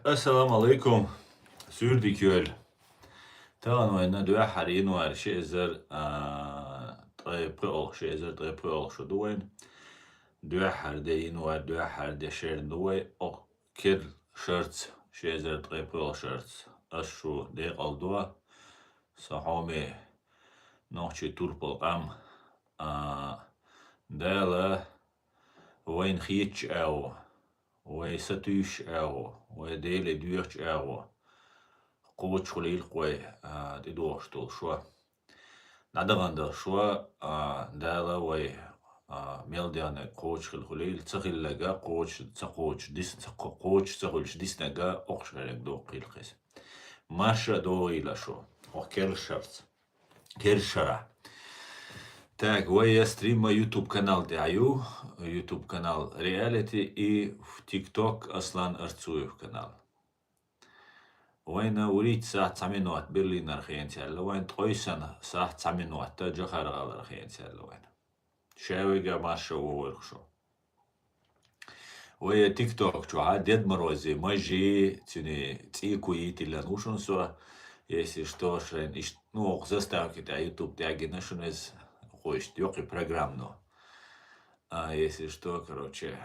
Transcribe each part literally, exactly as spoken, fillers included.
Ассаламу алейкум. Суьйре дика йойла. Тахана вайна дуьххьара январь ши эзар, а, ткъе пхоьалгӀа, ши эзар ткъе пхоьалгӀа шу ду вайна. Дуьххьара де январь, дуьххьара де шерна ду вай. Оха керла шарца, ши эзар ткъе пхоьалгӀа шарца ас шу декъалду. Со хьоме нохчий турпал къам, а, Дала вайна хетачу агӀо, вай сатуьйсучу агӀо, вай Деле доьхучу агӀо кхочушхуьлийла-кх вай, а, тӀедогӀуш долу шо. ДӀадахана долу шо, а, Дала вай, а, мел дегӀнарг кхочушхилла хуьлийла, ца хилларг кхочуш ца кхочуш дис-, ца кхо-, кхочуш ца хуьлуш диснарг окхуш хилларг доккхийла-кх иза. Марша а догӀийла шу, оха керла шарца. Керла шарахь. Так, вай я стрим ма YouTube канал тӀехь ю, YouTube канал Reality и в TikTok Аслан Арцуев канал. Вайна вуьрхӀитта сахьт цхьа минот Берлинара хенца яьлла вайна, ткъойсанна сахьт цхьа минот Джохар-ГӀалара хенца яьлла вайна. Шаверг а марша вогӀуьйту шу. Вай я TikTok чохь а Дед Морозе мажи, цуьнан цӀе куй тиллина ву шуна со, если что, шайн иштта, ну, оха заставки тӀехь YouTube тӀехь гина шуна иза, хӀо иштта йоккхий программа. А, если что, короче,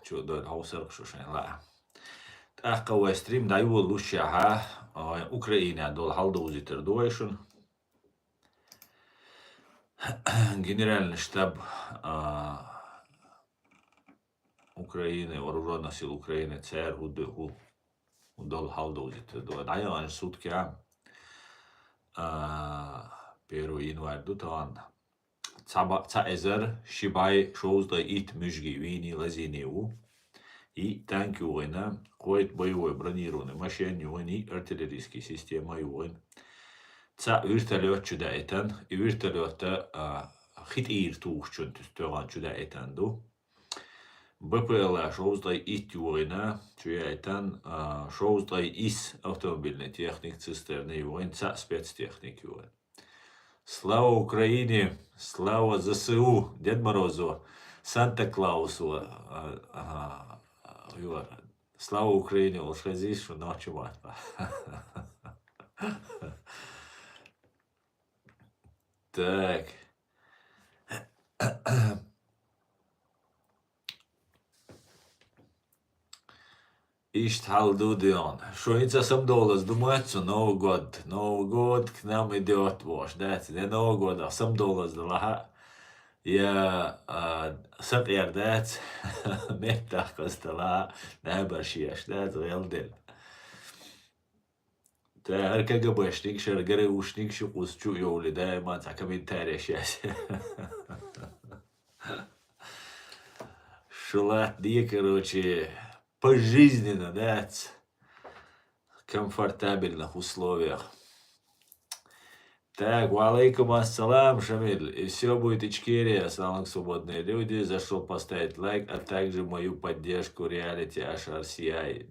чу дойла хьовсар-кх шу шайн лаа. ТӀаккха вай стрим дӀайолалушехь, а, Украинехь долу хьал довзийтар ду вай шуна. Генеральный штаб, а, Украины, Вооружённых сил Украины, церан хӀу ду-, хӀу, хӀу долу хьал довзийтар ду. ДӀаяханчу суткехь, а, первый январь ду тахана. Цхьа ба-, цхьа эзар ши бӀе шовзткъе итт муьжги вийний лазийний ву. И танк югӀийна, кхойтта боевой бронированный машен югӀийна, и артиллерийский система югӀийна. Цхьа вертолёт чу даийтан, и вертолёта, а, хи тӀера тухучун туьс тоьгӀан чу даийтан ду. БПЛА шовзткъе итт югӀийна, чу яийтан, а, шовзткъе исс автомобильный техник, цистерны югӀийна, цхьа спецтехник югӀийна. Слава Украине! Слава ЗСУ! Дед Морозу! Санта Клаусу! А, ага, юар. Слава Украине! Олуш хезийша шу нохча матта. Так. Иштта хьал ду ден. Шу хӀинца самдолаза ду ма цу Новый год. Новый год к нам идёт, бохуш дац. Де Новый год а самдолаза ду лахьа. Я, а, сакъер дац. Меттах кхаста лахьа. Набар шеш дац, гӀел дел. Та хӀара КГБшник, шара ГРУшник ши кхуза чу а йовлий, даиман цхьа комментарий яц. Шу латта де, короче, пожизненно, дац? Комфортабельных условиях. Так, ва алейкум ассалам, Шамиль. И всё будет Ичкерия, салам, свободные люди. Зашёл поставить лайк, а также мою поддержку реалити H R C I.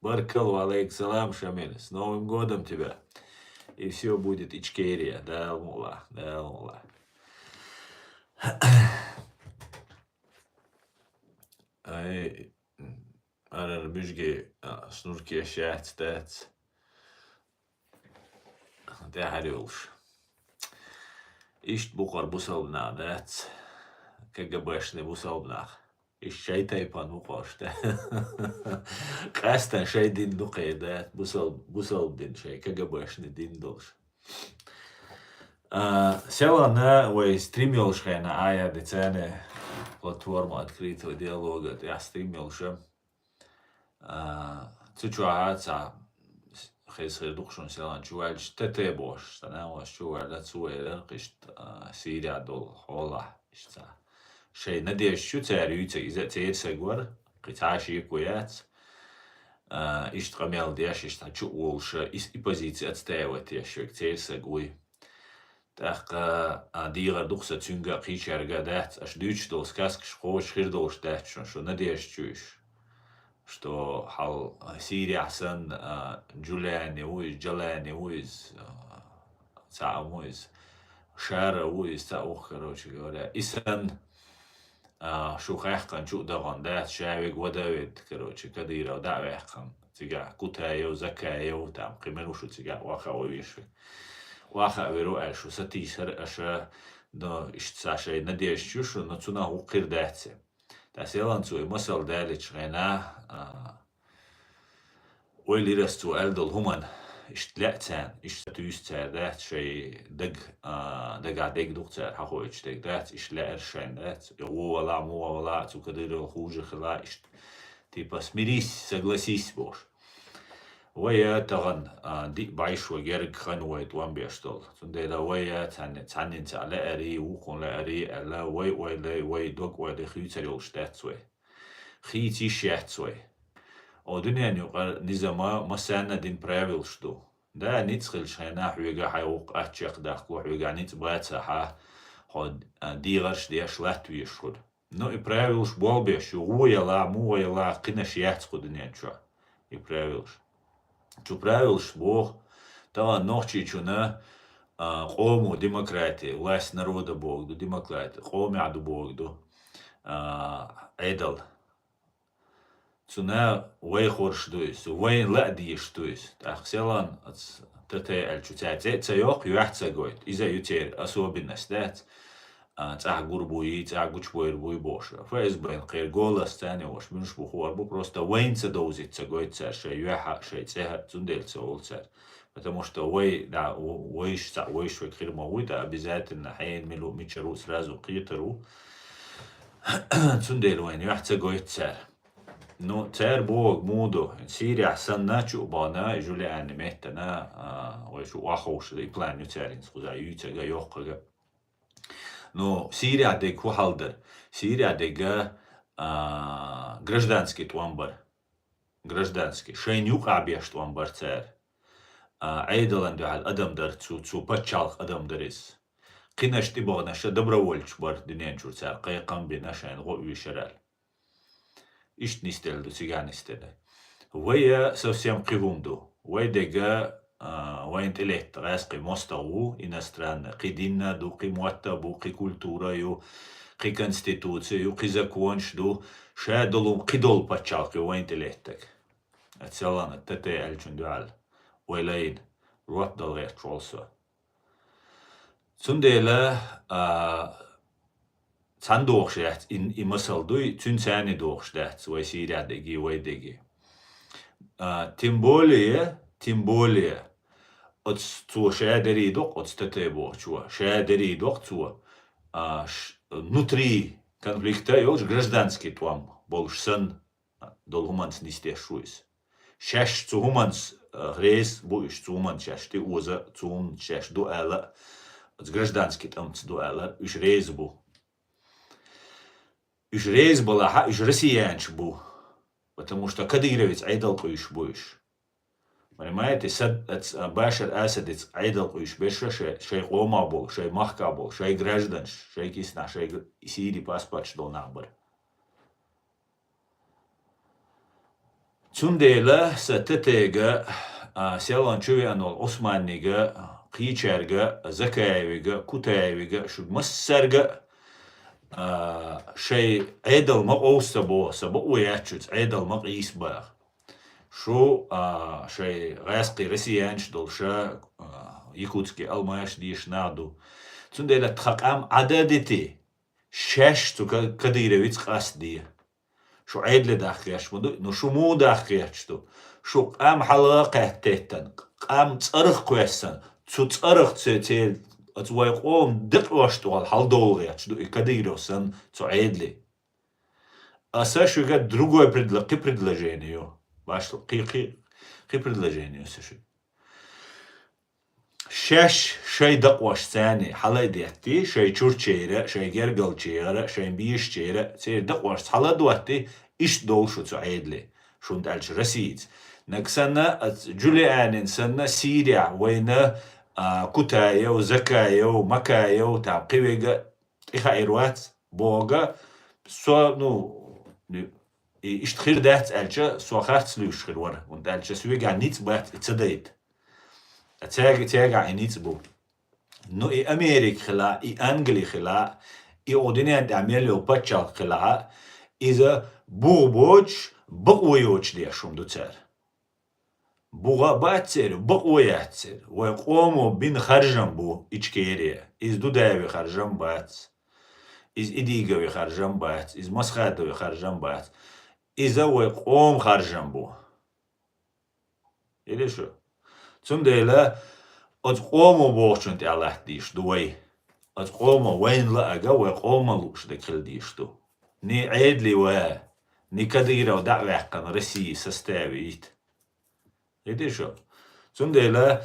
Баркал, ва алейкум салам, Шамиль. С Новым годом тебя. И всё будет Ичкерия. Дала мукъ лахь, Дала мукъ лахь. Ай, арара муьжги, а, шнурки яц, дац. ТӀаьхьара йолуш. Иштта бу-кх бусалба нах, дац? КГБшный бусалба нах. Иштта шайн тайпана бу-кх уьш, да? Къаьстина шайн дин ду-кх, да? Бусал-, бусалба дин шайн, КГБшный дин долуш. А, селхана вай стрим йолуш хенахь, Ая Децене платформа открытого диалога тӀехь стрим йолуш. А, цу чохь а цхьа хеза хир ду-кх шуна селхана чу ваьлча, ТТ бохуш, цхьа нахана чу ваьлла, цо элира-кх иштта, а, Сирехь долу хьолахь, иштта цхьа. Шайн надежда чу цара юьйцург, иза а церан саг вара, кхин цхьа а шеко яц. А, иштта къамел деш, иштта чу а волуш, и, и позиция отстаивать еш верг церан саг вуй. ТӀаккха, а, дийгӀар ду-кх сан цуьнга а, кхечаьрга а, дац, аша дуьйцуш долу сказкаш кхочуш хир долуш дац шуна, шу надежда чу уьш. Что хьал, а, Сирехь санна, а, Джулиани ву иза, Джалани ву иза, а, цхьа а ву иза, Шара ву иза, цхьа а ву, короче говоря. И санна, а, шу хаьккханчу а дагӀан дац, ша вега вада а ведда, короче, Кадыров дӀа а ваьккхина. Цигахь Кутаев, Закаев, там, кхин мила ву шу цигахь, ваха а вай вешве. Ваха а веру аьлла шу сатийсар аша, но иштта ца шайн надежда ю шу, но цунах вукхир дац. Ткъа селан цо и масал далича хьена, а, Ойла йира ас цо аьлла долу хӀуманна, иштта лаьа царна, иштта туьйсу цара дац, шайн даг, а, дагахь дерг ду-кх цара, хьахойтуш дерг дац, иштта лаьара шайна дац, и гӀо вала, муха вала, цу Кадыровал хужа хила, иштта, типа, смирись, согласись, бохуш. Вай, а, тахана, а, диъ бӀе шо герга хан вай тӀом беш долу. Цундела вай, а, цхьанне-, цхьаннен цхьаъ лаьарий, вукхунна лаьарий аьлла, вай ойлай, вай дог ойлай хуьйцур йолуш дац вай. Хийца йиш яц вай. О, дуьненан юкъара низама массарна а дина правилаш ду. Да, ницкъ хилча хьенахь хьоьга хьайн гӀуллакх аччекхдаккхало, хьоьга ницкъ бацахьа, хьо, а, дегӀарш деш латтавеш хуьлу. Ну, и правилаш болх беш ю, гӀо яла, муха яла, кхинаш яц кху дуьнен чохь и правилаш. Цу правилаш боху, тахана Нохчийчунна, а, къомо демократия, власть народа боху ду, демократия, къомехь ду боху ду, а, Ӏедал. Цуна вай хорш ду иза, вайна ла а дезаш ду иза. ТӀаккха селан аца тата аьллачу цаьрца цӀе а ца йоккху, юьхь а ца гойту. Иза ю церан особенность дац. А, цӀахь гур буй, цӀахь гучубойр буй бохуш. ФСБ-н кхеран голос царна йолуш, муьлш бу хуур бу, просто вайна ца довзийта ца гойту цара шайн юьхьа, шайн цӀехьа, цундела ца олу цара. Потому что вай, да, в-, вайш цхьаъ, вайш вайга хир ма вуй, да, обязательно хьенан мила ву, мичара ву, сразу кхетар ву. Цундела вайна юьхь ца гойту цара. Ну, цара боху муха ду, Сирехь санна чу а бахана, Жулиани меттана, а, вай шу охьаховшал, и план ю цаьрца, кхуза юьйцург а, йоккхург а. Ну, Сирехь дерг хӀун хьал дара? Сирехь дерг, а, гражданский тӀом бара. Гражданский. Шайна юкъахь беш тӀом бара цара. А, Ӏедалан дуьхьал адам дара цу, цу пачхьалкх адам дара иза. Кхинаш тӀебаханаша добровольцаш бара дуьнен чуьра цара кхайкхам бина шайна гӀо оьшура аьлла. Иштта нисделла ду, цигахь нисделла. Вай, а, совсем кхин хӀума ду. Вай дерг, а, вайна тӀелетта гӀаьскхи мостагӀа ву, иностранный, кхин дин а ду, кхин мотт а бу, кхин культура а ю, кхин конституция ю, кхин законаш ду, ша долу, кхин долу пачхьалкх ю вайна тӀелеттарг. Аццалана тата аьллачун дуьхьал. Вай лайна, рот дала гӀерташ волу со. Цундела, а, цхьаьна дохуш яц, и, и масал дуй, цуьнан царна дохуш дац, вай Сирехь дерг, вай дерг. А, тем более, тем более, оцу цо ша дарий докъ, оцу тата бохучо, ша дарий докъ цо, а, ш-, внутри конфликта йолуш гражданский тӀом болуш санна, долу хӀуманца нисдеш ву иза. Шаьш цу хӀуманца, а, реза бу уьш, цу хӀуманца шаьш тӀеоза, цу хӀуманца шаьш ду ала, оцу гражданский тӀамца ду ала, уьш реза бу. Уьш реза балахьа, уьш россиянаш бу. Потому что кадыровец Ӏедал къуьйсуш бу уьш. Понимаете, сад-, ац-, а, Башар Асадец Ӏедал къуьйсуш берш шай, шай къомах болу, шай махках болу, шай гражданаш, шай киснахь, шай гр-, Сири паспорташ долу нах бара. Цундела сан тетега, а, селан чу веана волу Ӏусманнига, кхечаьрга, Закаевига, Кутаевига, шуьга массаьрга, а, шай Ӏедал ма къовса бо, сан бакъо яц шуьца Ӏедал ма къийса баха. Шу, а, шай гӀаьскхий россиянаш долуша, а, якутский алмаш дийша нах ду. Цундела тхан къам Ӏададити, шаьш цу ка-, кадыровица къастаде. Шу Ӏедале дахкхеташ ма ду, ну шу муха дахкхеташ ду? Шу къам хьала а кхеттеттан, къам цӀарах кхоьссан, цу цӀарах це-, це-, оцу вай къоман декъош тӀехула хьаладовла гӀерташ ду и Кадыров санна цу Ӏедале. Аса шуьга другой предла-, кхин предложение ю. Башла, кхин, кхин, кхин предложение ю аса шуьга. Шаьш шай дакъош царни хьала а детти, шай чурчера, шай гергалчера, шай бийшачера, церан дакъошца хьала а дотти, иштта довла шу цу Ӏедале, шуна аьлча Россица. Наг санна, а, Джулианин санна, Сирия вайна, а, Кутаев, Закаев, Макаев, там кхин вега тӀехаийр вац, бохург, со, ну, и иштта хир дац аьлча, со харц луьйш хир вара, хӀунда аьлча соьгахь ницкъ бац и ца дайта. Цаьрга-, цаьргахь и ницкъ бу. Ну, и Америка хила, и Англи хила, И о дуьнен тӀехь мел йолу паччалкх хилахь а, иза бух боцуш, бакъо йоцуш деш хӀума ду цара. Буха а бац церан, бакъо яц церан. Вай къомо бина харжам бу Ичкери. Иза Дудаеви харжам бац. Иза Идигови харжам бац. Иза Масхадови харжам бац. Иза вай къомо харжам бу. Или шу? Цундела оцу къомо бохучун тӀехь латтадийш ду вай. Оцу къомо вайна лаага, вай къомо лууш дерг хила дийш ду. Ни Ӏедали ва, ни Кадыров дӀа а ваьккхина России составе йита. Или шу? Цундела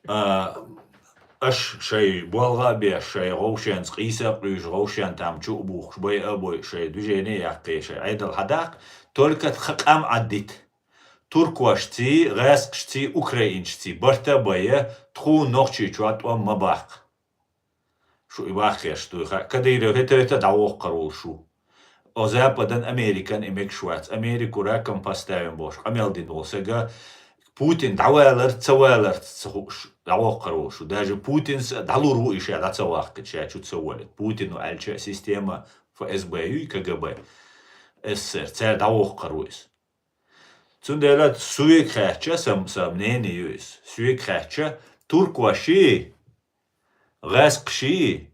а, аш шай болга а беш, шай гӀовшенца къийса а къуьйсуш, гӀовшен там чу а бухкуш, бай а бой, шай движение а яккхий, шай Ӏедал хьадаккха, только тхан къам Ӏаддита. Туркошций, гӀаьскхашций, украинцций барта а байа, тхуна Нохчийчохь тӀом ма баккха. Шу и баххеш дуй хаьа. Кадыров хӀета-хӀета дӀавоккхур волу шу. О Западан, Американ и мегаш вац. Америку раком поставим бохуш къамел дина волу сага Путин дӀаваларца, ца валарца ца хууш дӀавоккхур волу шу. Даже Путинс дӀалур ву и ша дӀа ца ваккхича, ша чу ца волийта. Путину аьлча система ФСБ юй, КГБ, СССР, цара дӀавоккхур ву иза. Цундела суьга хаьттича, сан, сан мнение ю иза. Суьга хаьттича, туркоший, гӀаьскхаший,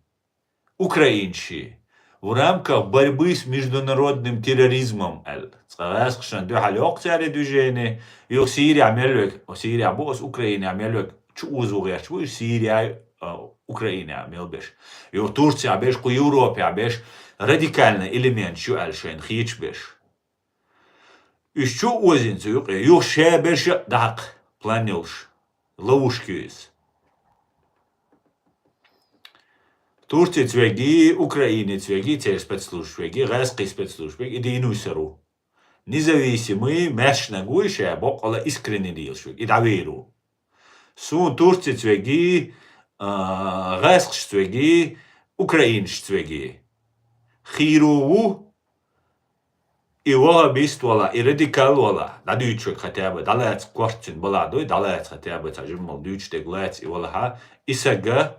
украинций в рамках борьбы с международным терроризмом аьлла. Цкъа гӀаьскхашна дуьхьал йоккху цара и движение, юха Сирия мел вег, Сирия бу аса Украина мел вег, чу узу гӀерташ бу, уьш Сирия, а, Украина мел беш. Юха Турция беш, кху Европа беш, радикальный элемент ю аьлла шайна хеташ беш. Уьш чу а озийна цу юкъе, юха ша берш а дӀахьакха план йолуш, ловушка ю иза. Турци цвеги, Украини цвеги, церан спецслужбаш веги, гӀаьскхи спецслужбаш веги, и дийна висар ву. Независимый, маьршнаг вуй ша, боккъала искренне лелаш вег, и дӀавийр ву. Суна турци цвеги, а, гӀаьскхаш цвеги, украинаш цвеги. Хийр ву, и вахабист вала, и радикал вала, дӀадуьйцуш вег хатаба, дӀалаца корта цуьнан балахь дуй, дӀалаца хатаба, цхьа жиммал дуьйцуш дерг лаца и валахьа, и сага,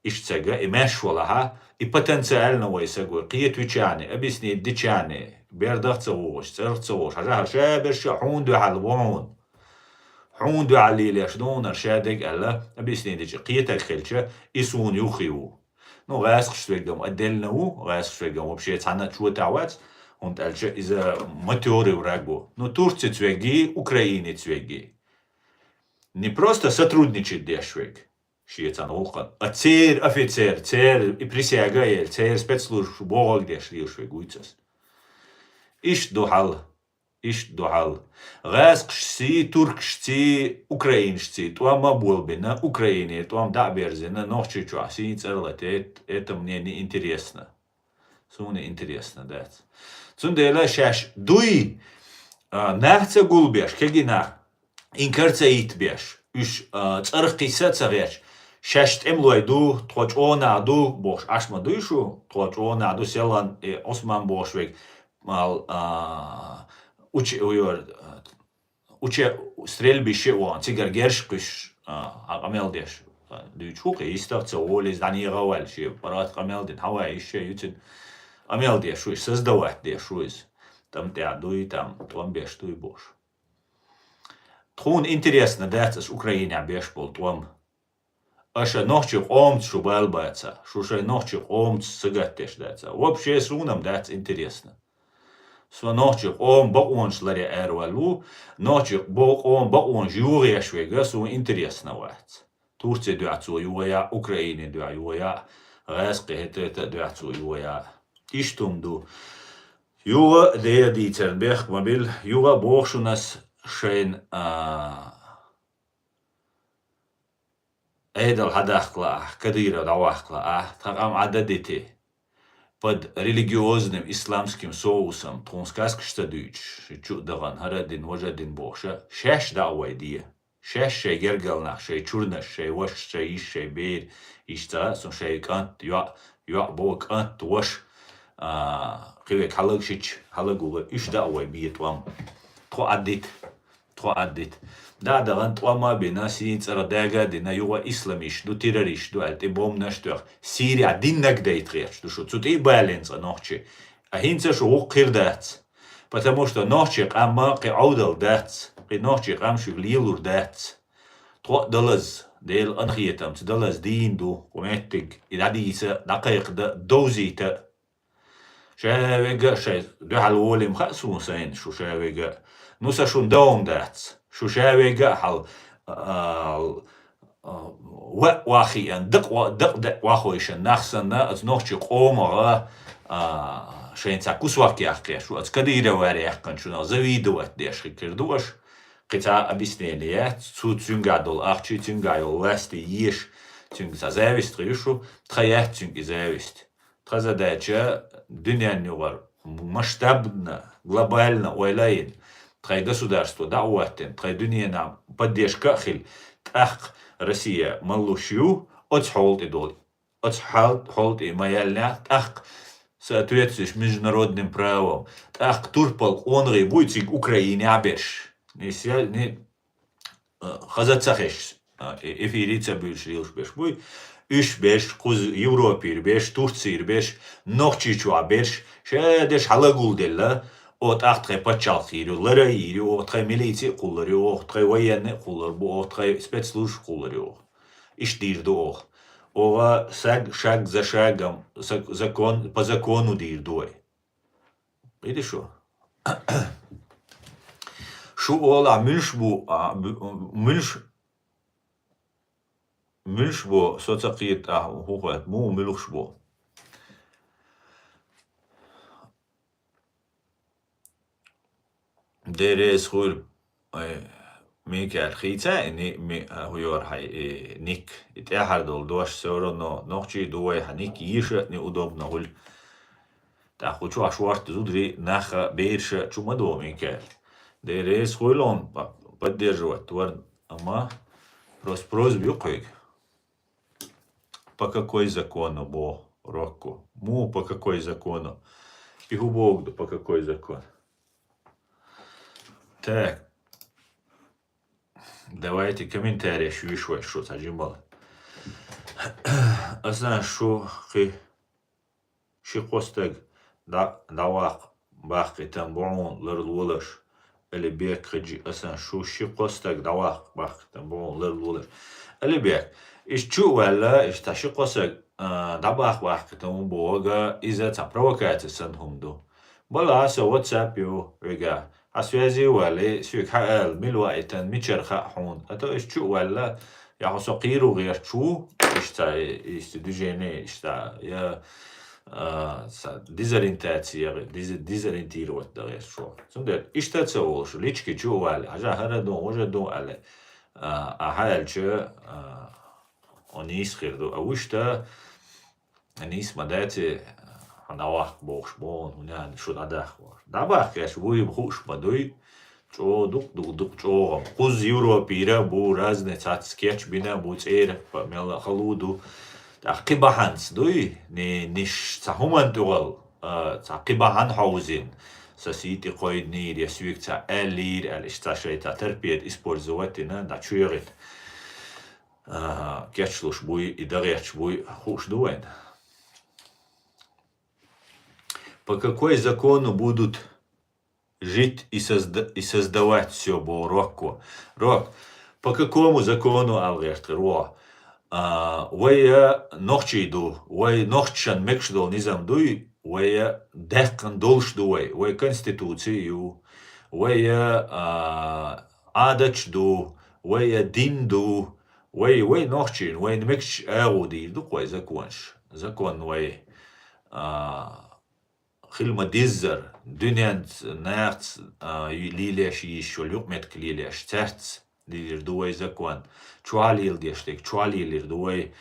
иштта сага, и маьш валахьа, и потенциально вай сага вай, кхета вичани, объяснить дичани, бердах ца вогӀуш, цӀерх ца вогӀуш, хьажа, хьажа, ша берш а хьуна дуьхьал ву хьуна. Хьуна дуьхьал лелеш ду хьуна ша дерг аьлла, объяснить дича, кхетарг хилча, и суна юххе ву. Ну, гӀаьскхаш цвегам отдельно ву, гӀаьскхаш цвегам вообще цхьанна а чота вац, хӀунда аьлча иза матерый враг ву. Ну, турци цвеги, украинец цвеги. Не просто сотрудничать деш вег, шен цхьана гӀуллакхана, а церан офицер, церан и присяга а елла, церан спецслужбаш бохург деш лелаш вег вуьйцу ас. Иштта ду хьал. Иштта ду хьал. ГӀаьскхашций, туркашций, украинашций тӀом а болабина, Украине тӀом дӀа а берзина, Нохчийчохь сий цӀера латийта, это мне не интересно. Суна интересно дац. Цундела шаьш дуй, а, нах ца гулбеш, кегий нах, инкар ца йитбеш, уьш, а, цӀарах кхисса а ца гӀерташ, шаьш тӀемалой ду, тхо чӀогӀа нах ду бохуш, Ӏаш ма дуй шу, тхо чӀогӀа нах ду, Селхан, э, Ӏусман бохуш вег, Мал, а, уче-, уйор, а, уче-, стрельбище а вахана, цигара герш а кхуьссуш, а, хьан къамел деш, а, дуьйцуш ву-кх, йистах ца волу иза, дӀанеха а ваьлла, шен паргӀат къамел дина, хьан вай иштта ю цуьнан къамел деш ву иза, создавать деш ву иза. ТӀам тӀехь дуй, там, тӀом беш дуй бохуш. Тхуна интересно дац аса Украинехь беш болу тӀом. Аша нохчи къомца шу бала баца, шу шайн нохчи къомца сагатдеш даца. Вообще суна-м дац интересно. Со нохчи къоман бакъонаш ларъян араваьлла ву, нохчи бо-, къоман бакъонаш юхаеш вега суна интересно вац. Турци дуьхьа цо юхаяхь, Украини дуьхьа юхаяхь, гӀаьскхи хӀета-хӀета дуьхьа цо юхаяхь. Иштта хӀума ду. Юха а Дела дийцарна бехк ма билла, юха а боху шуна ас шайна, а, Ӏедал хьадаккха лаахь, Кадыров дӀаваккха лаахь, тхан къам Ӏадда дити. Под религиозным исламским соусом тхуна сказкаш ца дуьйцуш, чу а дахана, хӀара а дина, важа а дина бохуша, шаьш дӀа а вай де. Шаьш шайн гергал нах, шайн чурнаш, шайн ваша, шайн йиша, шайн бер, иштта цхьа а сун шайн кӀант, йоӀ, йоӀ боху кӀант, ваша, а, кхин век хьалаг шича, хьалаг ву вай, уьш дӀа а вай бе тӀом. Тхо Ӏаддита. кхоъ Ӏаддита. ДӀа а дахана, тӀом а бина, сийна цӀарах даьга а дина, юха исламист ду, террорист ду аьлла, тӀе бомбанаш а тоьхна, Сирехь диннаг дайта гӀерташ ду шу. Цу тӀе а балийна цкъа нохчий. А хӀинца шу гӀуллакх хир дац. Потому что нохчийн къам кхин Ӏовдал дац, кхин нохчийн къам шуьга лелур дац. Тхо а далаза, Делан къинхетамца далаза дийна ду кху меттиг, и дӀадийца, дӀакхайкхада, довзийта. Ша вега а шайн дуьхьал волийла хаьа суна сайна шу ша вега а. Ну, са шун догӀум дац. Шу ша вега а хьал, а, а, ваъ вахиан, дакъ ва-, дакъ дакъ вахойшан нах санна, оцу нохчийн къомагӀа, а, шайн цхьа кусок яккхеш ву, оцу Кадыроваре яьккхинчунах завидовать деш хир ду аша. Кхин цхьа объяснение яц, цу цуьнгахь долу ахча, цуьнгахь йолу власти еш, цуьнга цхьа зависть хир ю шу, тхан яц цуьнга и зависть. Тхан задача дуьненна юкъара масштабно, глобально ойла а йина, тхайн государство дӀа а хӀоттийна, тхайн дуьненахь поддержка а хилла, тӀаккха Россия ма луш ю оцу хьолан тӀе долу. Оцу хьал-, хьолан тӀе ма яллинехь, тӀаккха соответствующий международным правом, тӀаккха турпал къонахий буй цига Украинехь берш. Ни се-, ни, а, хаза ца хезаш, а, э-, эфире ца буьйлуш лелаш берш буй. Уьш берш, кхуза Европера берш, Турцера берш, Нохчийчохь берш, ша дерш хьалагулделла, о, тӀаккха тхайн пачхьалкх йийр ю, лара йийр ю, о, тхайн милици а кхуллур ю, о, тхайн военный а кхуллур бу, о, тхайн спецслужбаш кхуллур ю. Иштта дийр ду оха. Оха шаг, шаг за шагом, зак-, закон, по закону дийр ду вай. Иди шу. Шу олахь муьлш бу, а, бу-, муьлш, муьлш бу, со ца кхета ахь, хӀун хоьтту, муха муьлхаш бу? Деррис хуьлу, ай, Микаэль, хийца и ни-, ми-, а, хӀу йора хьайн, и, ник. И тӀаьхьара долу дош всё равно нохчий ду вай, хьан ник йийша а неудобно хуьлу. ТӀаккха хӀу чохь шорта зударий, нах а, бераш а чу ма ду, Микаэль. Деррис хуьлу хьуна, па-, поддерживать варна, амма просто просьба ю кхуьйга. По какой закону бо Рокко? Му по какой закону? И хӀу богу ду, по какой закону? Так. Давайте комментарий шу виш вай шу цхьа жимбала. Аса шу кхи Ши-кхо стаг дӀа-, дӀаваккха баккхийтина бу хьуна ларлолаш. Алибек, Хаджи, Асан, шу ши-кхо стаг дӀаваккха баккхийтина бу хьуна ларлолаш. Алибек, иштта чу а ваьлла, иштта ши-кхо стаг, а, дӀабаккха баккхийтина бу бохург, иза цхьа провокаци санна хӀума ду. Бала, аса WhatsApp ю вегахь. Хьан связи вале, соьга хьаала, мила ваийтан, мичара хаьа хьуна. А то иштта чу а ваьлла, я хьо со кхийру гӀерташ ву, иштта, иштта движение, иштта, я, а, са дезориентация, диз-, дезориентировать дан гӀерташ ву. Цундела иштта ца волуш, лички чу а вале, хьажа хӀара ду, важа ду аьлла, а, а хьаьлча, а, он нийса хир ду. А вуьшта, Нийса ма дац, хьан дӀаваккха бохуш боху, хӀунда аьлла шу дӀадаккха бохуш. ДӀабаккха аьлча вуй хууш ма дуй. ЧӀогӀа дукха, дукха, дукха чӀогӀа. Кхуза Европера бу, разный цхьацца кечбина бу, цӀера мелла хала ду. ТӀаккха кхин бахьанца дуй, ни-, ниш цхьа хӀуманна тӀехула, а, цхьа кхин бахьана хьовзийна. Сан сий тӀе кхойдинийра, я соьга цхьа аьллийра, аьлла, иштта цхьа шайта торпеда использовать дина, дӀа чу яхийта. А, кечлуш буй, и дагӀерча буй, хууш ду вайна. По какой закону будут жить и созда-, и создавать всё, бо Рокко? Рок, по какому закону аьлла гӀерта хир ву? А, вай, а, нохчий ду, вай нохчашна мегаш долу низам дуй, вай, а, даьккхина долуш ду вай, вай конституций ю, вай, а, а, Ӏадаташ ду, вай, а, дин ду, Вай, вай нохчийн, вайна мегаш агӀо дийр ду-кх вай законаш. Закон вай, а, хила ма-деззара, дуьненца, нахаца, а, лелаеш йиш йолу юкъаметтиг лелаеш, цаьрца лелийр ду вай закон. Чохь леладеш дерг чохь лелийр ду вай.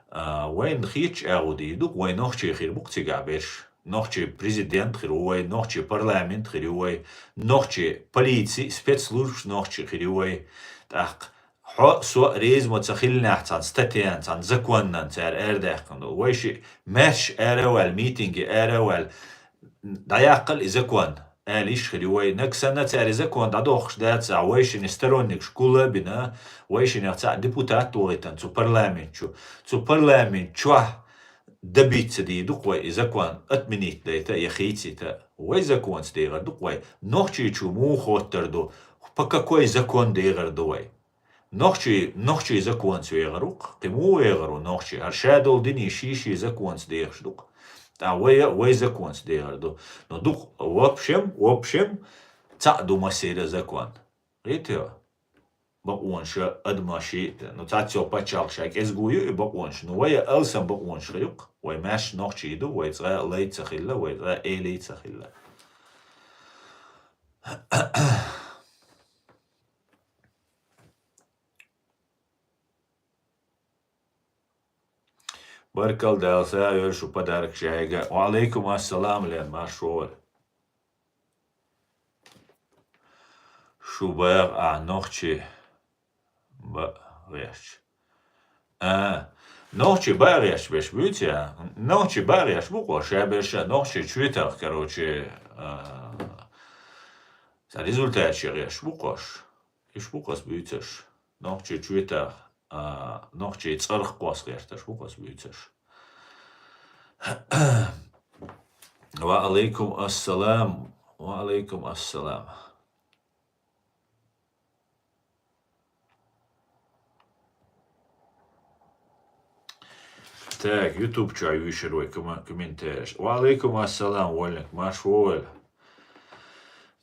А, вайна хеташ агӀо дийр ду-кх, вай нохчий хир бу-кх цигахь берш. Нохчий президент хир ву вай, нохчий парламент хир ю вай, нохчий полици, спецслужбаш нохчий хир ю вай. ТӀаккха хьо а, со а реза ма ца хиллинехь цхьана статьяна, цхьана законан цара арадаьккхина долу. Вай шиъ маьрша ара а ваьлла, митинге ара а ваьлла, дӀаяккхал и закон. аьлла йиш хир ю вай. Нагахь санна цара и закон дӀадохуш дац, а вайшинна сторонникаш гул а бина, вайшиннах цхьаъ депутат вахийтина цу парламент чу. Цу парламент чохь добиться дийр ду-кх вай, и закон отменить дайта я хийцийта. Вай законца дехар ду-кх вай. Нохчийчу муха хоттар ду? По какой закон дехар ду вай? Нохчий, нохчий законца вехар ву-кх. Кхин муха вехар ву нохчий? ХӀара ша долу дини ший-ший законца дехаш ду-кх. ТӀаккха вай а вай законца дехар ду. Но дукха, в общем, в общем, цхьаъ ду массеран закон. Гайтий? Бакъонаша, адамаша, ну, цхьацца йолу пачхьалкх ша кӀезиг ю и бакъонаш. Ну, вай а алсам бакъонаш хир ю-кх. Вай маьрша нохчий ду, вай цкъа а лай ца хилла, вай цкъа а элий ца хилла. Баркалла, Дала сагӀа йойла шу подарок шайга. Ва алейкум ассалам, Лен, марша вогӀийла. Шу баьгӀа ахь нохчий бан гӀерташ. А, нохчий бан гӀерташ берш буьйцу я? Нохчий бан гӀерташ бу-кх уьш, ша берш нохчий чоьтах, короче, а, цхьа результаташ гӀерташ бу-кх уьш. Уьш бу-кх ас буьйцурш. Нохчий чоьтах, а, нохчий цӀарах кхосса гӀерташ бу-кх ас буьйцурш. Ва алейкум ассалам. Ва алейкум ассалам. Так, YouTube чохь юьйшур вай кома-, комментареш. Ва алейкум ассалам, Вольник, марша вогӀийла.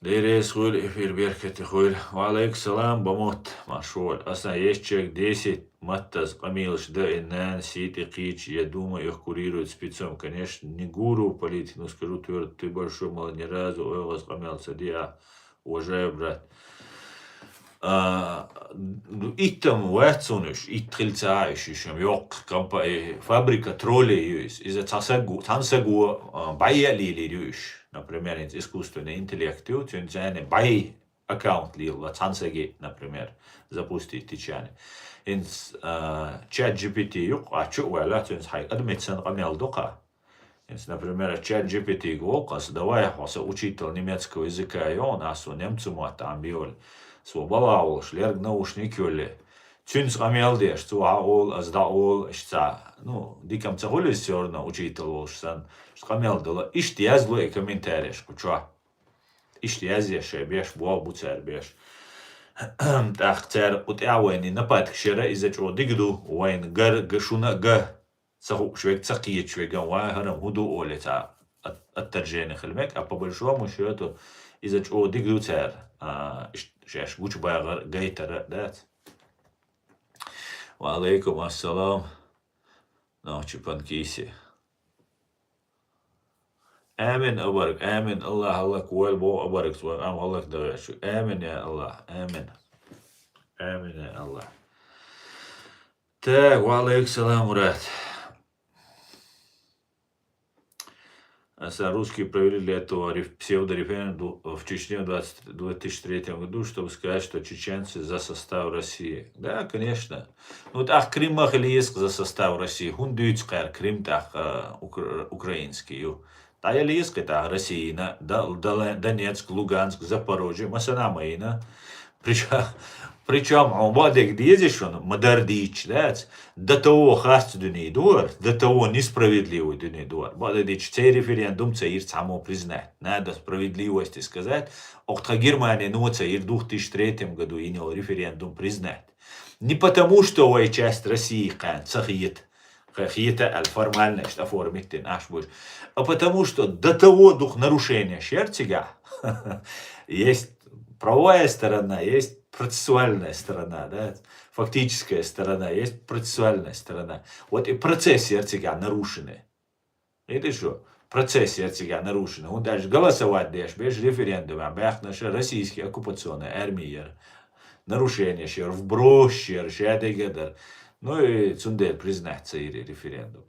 Деррес хуьлу, эфир беркате хуьлу. Ва алейкум салам, Бамот, марша вогӀийла. Аса ешчег десять маттаза къамелаш дан и нана сий тӀе кхийча, я думаю, их курирует спецом. Конечно, не гуру в политике, но скажу твёрдо, ты большой молодец, ни разу оьгӀаз къамел ца диа. Уважаю, брат. А, ну, иттам вац цунна уьш, итт хила ца Ӏа уьш, уьш ам йоккха компа-, э, фабрика троллей ю иза. Иза цхьа саг ву-, цхьана саго, а, бӀе а лелийр ю уьш. Например, хӀинца искусственный интеллект ю, цуьнан царна бӀе аккаунт лелало цхьана саге, например, запустить дича. ХӀинца, а, чат G P T ю-кх, а чу а ваьлла, цуьнца хьайн адамица санна къамел до-кх. ХӀинца, например, чат G P T-га волу-кх ас, давай, хьо сан учитель немецкого языка йо, ас цо немцу мотт Ӏамбевлла. Цо бала волуш, лерг наушник йолле. Цуьнца къамел деш, цо хьан олу, ас дӀа олу, иштта цхьа, ну, дика-м ца хуьлу иза всё равно учитель волуш санна. Иштта къамел дала, иштта язло и комментареш кху чохь. Иштта язъеш шайн беш, боху бу цара беш. ТӀаккха цара кху тӀехь вайна и нападкаш яра, иза чӀогӀа дика ду, вайна гар, га, шуна а га. Ца хууш верг, ца кхеташ верг, ва хӀара хӀун ду олий цхьа от-, отторжение хила мега, а по большому счёту иза чӀогӀа дика ду цара, а, ш-, шаьш гучубагӀар гайтара дац. Ва алейкум ассалам, нохчи панкиси. Амин, абарг, амин, Аллах, Аллах, вайл бо абарг, свой ам, Аллах, давай, амин, я Аллах, амин. Амин, я Аллах. Так, ва алейкум салам, Мурат. А са-, русские провели для этого реф-, псевдореферендум в Чечне в двадцать, две тысячи третьем году, чтобы сказать, что чеченцы за состав России. Да, конечно. Ну, тӀаккха Крым ма хила еза-кх за состав России. ХӀунда дуьйцу кхара Крым тӀаккха, а, укра-, украинский ю? ДӀаяла еза-кх тӀаккха Российна, Д-, Д-, Донецк, Луганск, Запорожье, масана а ма йина. Причём, причём хьо бакъдерг деза шуна, ма-дарра дийцча дац. До того харц дуьне ду хӀара, до того несправедливый дуьне ду хӀара. Бакъдерг дийцча, церан референдум ца йира цхьаммо признать. Надо справедливости сказать, окху тхан Германина ца йира две тысячи третьем году йина йолу референдум признать. Не потому, что вай часть России кхарна ца хета. Хе-, хета аьлла формально иштта оформить дина, аш буш. А потому что до того дукха нарушенеш яра цигахь. Есть правовая сторона, есть процессуальная сторона, да? Фактическая сторона, есть процессуальная сторона. Вот и процесс яра цигахь нарушенный. Видишь, что? Процесс яра цигахь нарушенный. ХӀунда аьлча голосовать деш берш референдумехь баьхкинарш российский оккупационная армия яра. Нарушенеш яра, вбросаш яра, шадерг а дара. Ну и цундела признать ца йира референдум.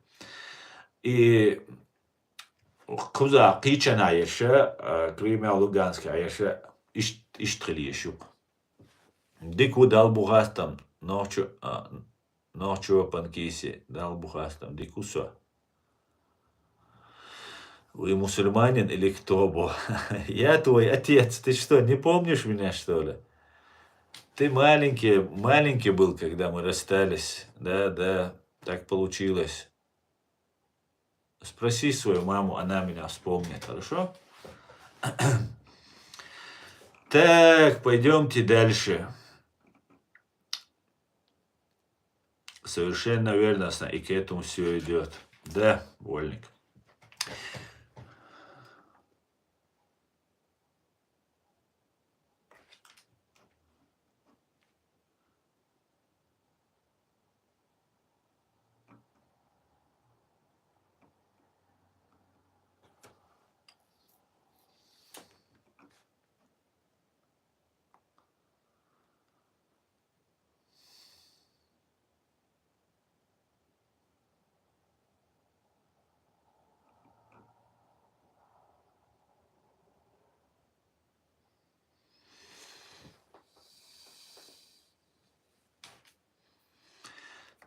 И кхузахь кхечанхьа ерш, а, Крымехь, Луганскехь ерш, ишт-, иштта хила езаш ю-кх. Дика ву, Далла бу хастам, нохчо, а, нохчо панкиси, Далла бу хастам, дика ву со. Вы мусульманин или кто, бо? Я твой отец. Ты что, не помнишь меня, что ли? Ты маленький, маленький был, когда мы расстались. Да, да, так получилось. Спроси свою маму, она меня вспомнит, хорошо? Так, пойдемте дальше. Совершенно верно, и к этому все идет. Да, Вольник.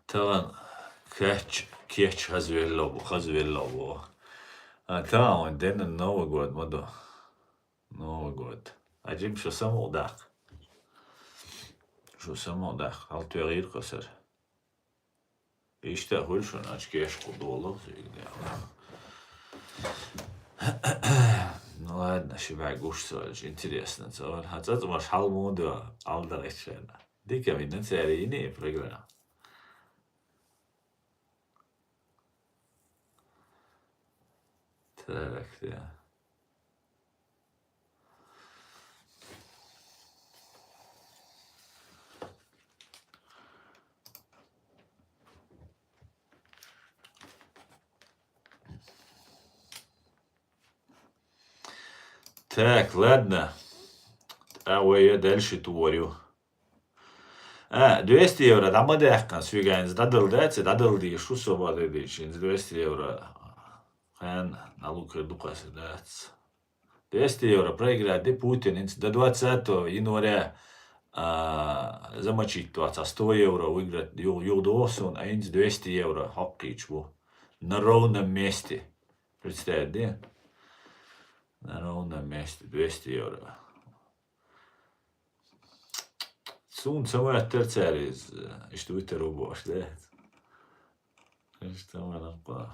Таган кач, кеч хазвелло, хазвелло. А таган дена Новый год мадо. Новый год. Аджим шо самодак. Шо самодак. Алтвегир косар. Ишта хуй шо нач кеш кудоло. Ну ладно, шибай гуш сольш. Интересно, цавар. Хацац маш халмуда алдар эчена. Дика минна царини программа. Так, да. Так, ладно. А ой, я дальше творю. А, двести евро, да, мы дехкан, свигаем, дадал, да, це дадал ди, шу собаде ди, чин двести евро. Хан, на лукер дукас, да. Двести евро проиграть, ди Путин, инц до двадцатого января, а, замочить двадцать, сто евро выиграть, ю, ю досун, а инц двести евро, хоккич бу. На ровном месте. Представь, да? На ровном месте, двести евро. Сун самая терцария из, э, что это рубаш, да? Что мы нам по-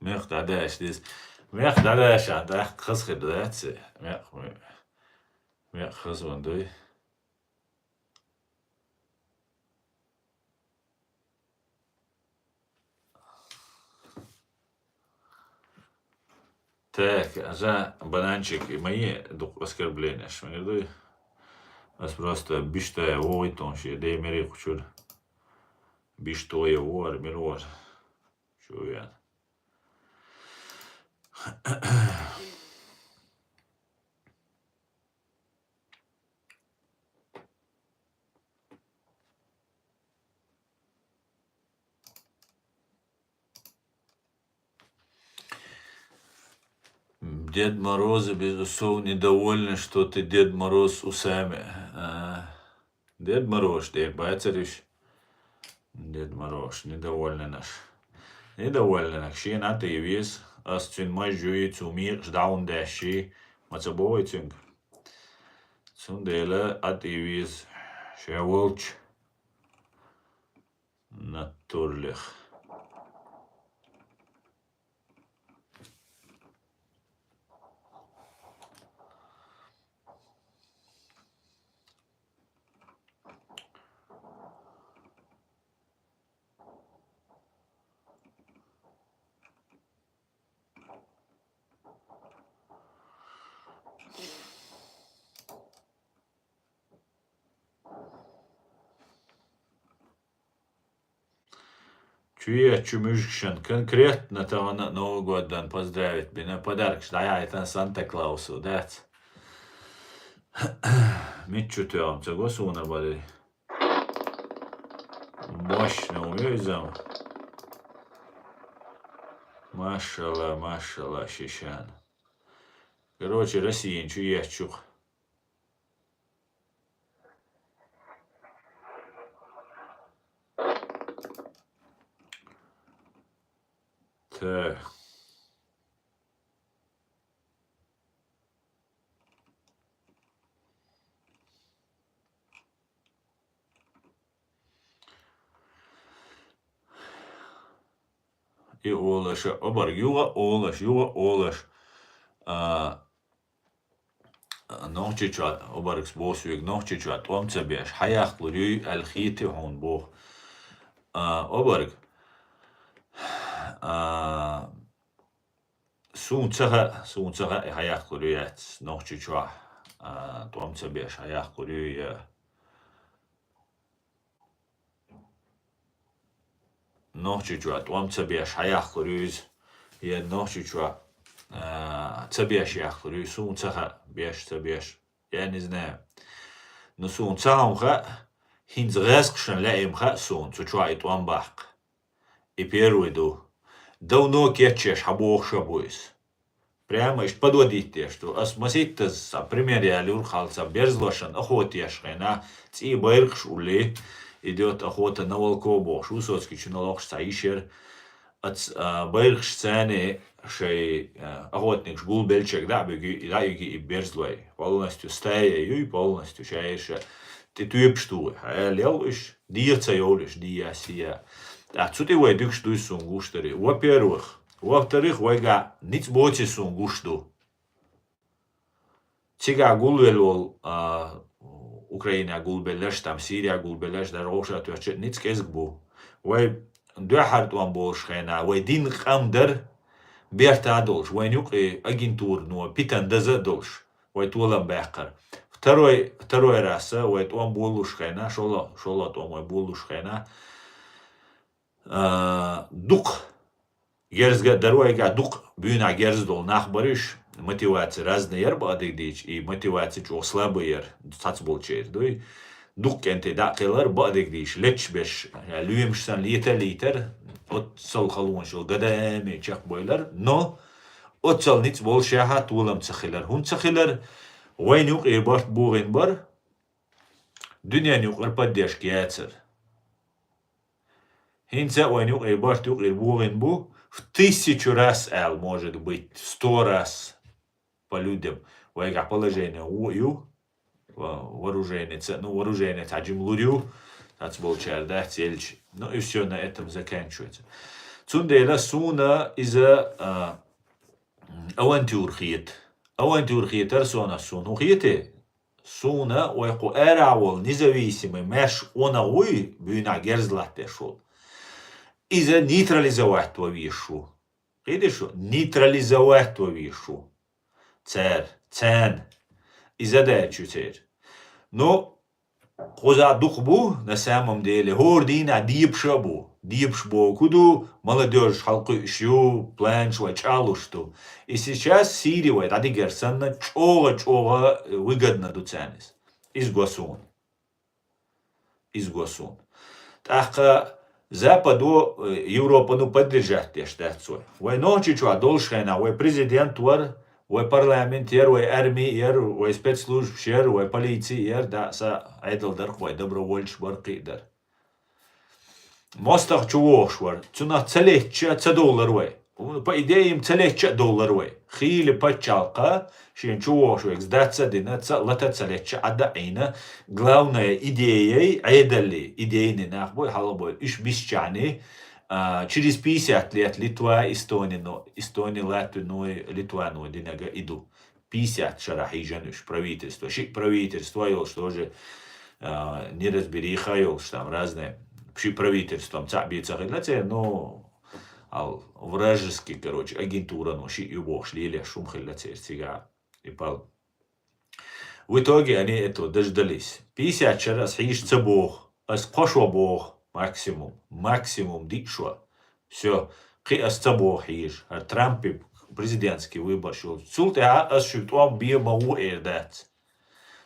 Мех дадаш дис. Мех дадаш, а, да, хыз хыр да, ци. Мех, мех хыз вон дуй. Так, а за бананчик и мои дук-, оскорбления, шмагердуй. Ас просто биштая вой тонши, дей мери кучур. Биштоя вор, мир вор. Чё я? Дед Морозы без усов недовольны, что ты Дед Мороз с усами. А, Дед Мороз, Дед Бацариш. Дед Мороз, недовольны наш. Недовольны наш. Ши на ты виз, ас цюн май жуи цу мир ждаун даши. Маца бой цюнг. Цун дела ат и виз. Ше волч. Натурлих. Чу ечу муьжгашан конкретно тахана Новый год дан поздравить бина, подаркаш дӀаяхьийтан Санта-Клаусу, дац? Миччу тоьгӀам ца го суна бари. Мощно умею зам. Машалла, машалла, шишан. Короче, Россиин чу ечух. Так. И олаша, обарг юха олаш, юха олаш. А, Нохчийчоа, обаргс босуьйг, Нохчийчоа тӀом ца беш, хьаяккхалур юй, аьлла хетий хьуна боху. А, обарг, а, суна ца хаьа, суна ца хаьа, хьаяккхалур ю яц, Нохчийчоа, а, тӀом ца беш, хьаяккхалур юй, я. Нохчийчоа тӀом ца беш хьаяккхалур ю иза, я Нохчийчоа, а, ца беш яккхалур ю, суна ца хаьа, беш, ца беш, я не знаю. Ну, суна ца хьуна хаьа, хӀинца гӀаьскхашна лаьийна хаьа суна, цу чоа и тӀом баккха. И первый ду. Давно кечъеш хьан бохуш а бу иза. Прямо иштта подводить деш ду. Ас масийттаза цхьа пример ялур хьалха, цхьа берзлошан охота еш хенахь, цӀий байракхаш уллий, идёт охота на волков бохуш, Высоцкий чу на лохуш цхьа йиш яра. Ац, а, байракхаш царна шайн, а, охотникаш гулбелчег дӀа а буьгий, дӀа а юьгий и берзлой. Полностью стая юй, полностью шаьрша тӀе тоьпаш тухий. Хьаьлел уьш, дегӀа ца йовлуш, дегӀа сия. ТӀаккха цу тӀе вай дуьгуш дуй суна гуш дарий. Во-первых, во-вторых, вайгахь ницкъ боций суна гуш ду. Цигахь гулвелла волу, а, Украинехь гулбелларш, там Сирия гулбелларш, даже вовшах тоьхча ницкъ кӀезиг бу. Вай дуьххьара тӀом болуш хенахь, вай дина къам дара, берта а долуш, вайна юкъе агентурно питан даза а долуш, вай толам баьккхара. Второй, второй раз а вай тӀом болуш хенахь, шолгӀа, шолгӀа тӀом вай болуш хенахь, а, дукха герзга а дара вайгахь, дукха буьйнахь герз долу нах бара уьш, мотивация разная яра бакъдерг дийча, и мотивация чӀогӀа слабый яра, цхьацца болчеран дуй. Дукха кӀентий дӀа а кхелара бакъдерг дийча, леташ берш, лоьмаш санна лета а лийтара, оццал халонаш йолу годами чекхбевлира, но оццал ницкъ болушехь а толам ца хилира. ХӀунда ца хилира? Вайна юкъера барт богӀийна бара, дуьненан юкъара поддержка яцара. ХӀинца а вайна юкъера барт юкъера богӀийна бу, в тысячу раз аьлла, может быть, в сто раз по людям. Вайгахь положение вон а ю, во-, вооружение ца, ну, вооружение цхьа жима лур ю, цхьацца болчара дац елча. Ну, и всё на этом заканчивается. Цундела суна иза, а, авантюра хета. Авантюра хетара суна, суна хӀун хетий? Суна вай кху арахь волу независимый маьрша къонах вуй, буьйнахь герз латтош волу. Иза нейтрализовать ван везаш ву. Кхетий шу? Нейтрализовать ван везаш ву. Цара, царна. Иза даьлча ю церан. Ну, кхузахь дукха бу, на самом деле, хӀора дийнахь дебаш а бу. Дебаш бохург ду, молодёжь хьалакхуьуш ю, планаш вай чӀагӀлуш ду. И сейчас Сири вай дӀадигар санна, чӀогӀа-чӀогӀа выгодно ду царна иза. Иза го суна. Иза го суна. ТӀаккха Западо, э, Европано поддержать деш дац вай. Вай Нохчийчохь долуш хенахь, вай президент вара, вай парламент яра, вай арми яра, вай спецслужбаш яра, вай полици яра, да, са Ӏедал дара вай, добровольцаш бара, кхин а дара. МостагӀа чу вогӀуш вара. Цунах ца летча, ца довлар вай. По идее, им ца летча а довлар вай. Хийла пачхьалкха шен чу вогӀуш верг сдац а дина, ца а лата а ца летча, Ӏад а Ӏийна, главное, идеяй, Ӏедаллий, идейный нах бой, хьалха бой, уьш бисчахьний, а, через пятьдесят лет Литва, Эстони, но, Эстони, Латви, ну, Литва, ну, динага и ду. Пятьдесят шарахь хьийжан уьш правительство. Шиъ правительство йолуш тоже, а, неразбериха йолуш, там разные. Шиъ правительством цхьаъ бен ца хилла церан, ну, ал, вражеский, короче, агентура, ну, шиъ ю бохуш лелеш хӀума хилла церан цигахь. И пал. В итоге они этого дождались. Пятьдесят шара ас хьийша ца боху, ас кхо шо боху, максимум, максимум диъ шо. Всё, кхы ас ца боху хьежа, хӀара Трампи президентский выбораш йолчу. Цул тӀаьхьа ас шуьга тӀом бе ма ву эр дац.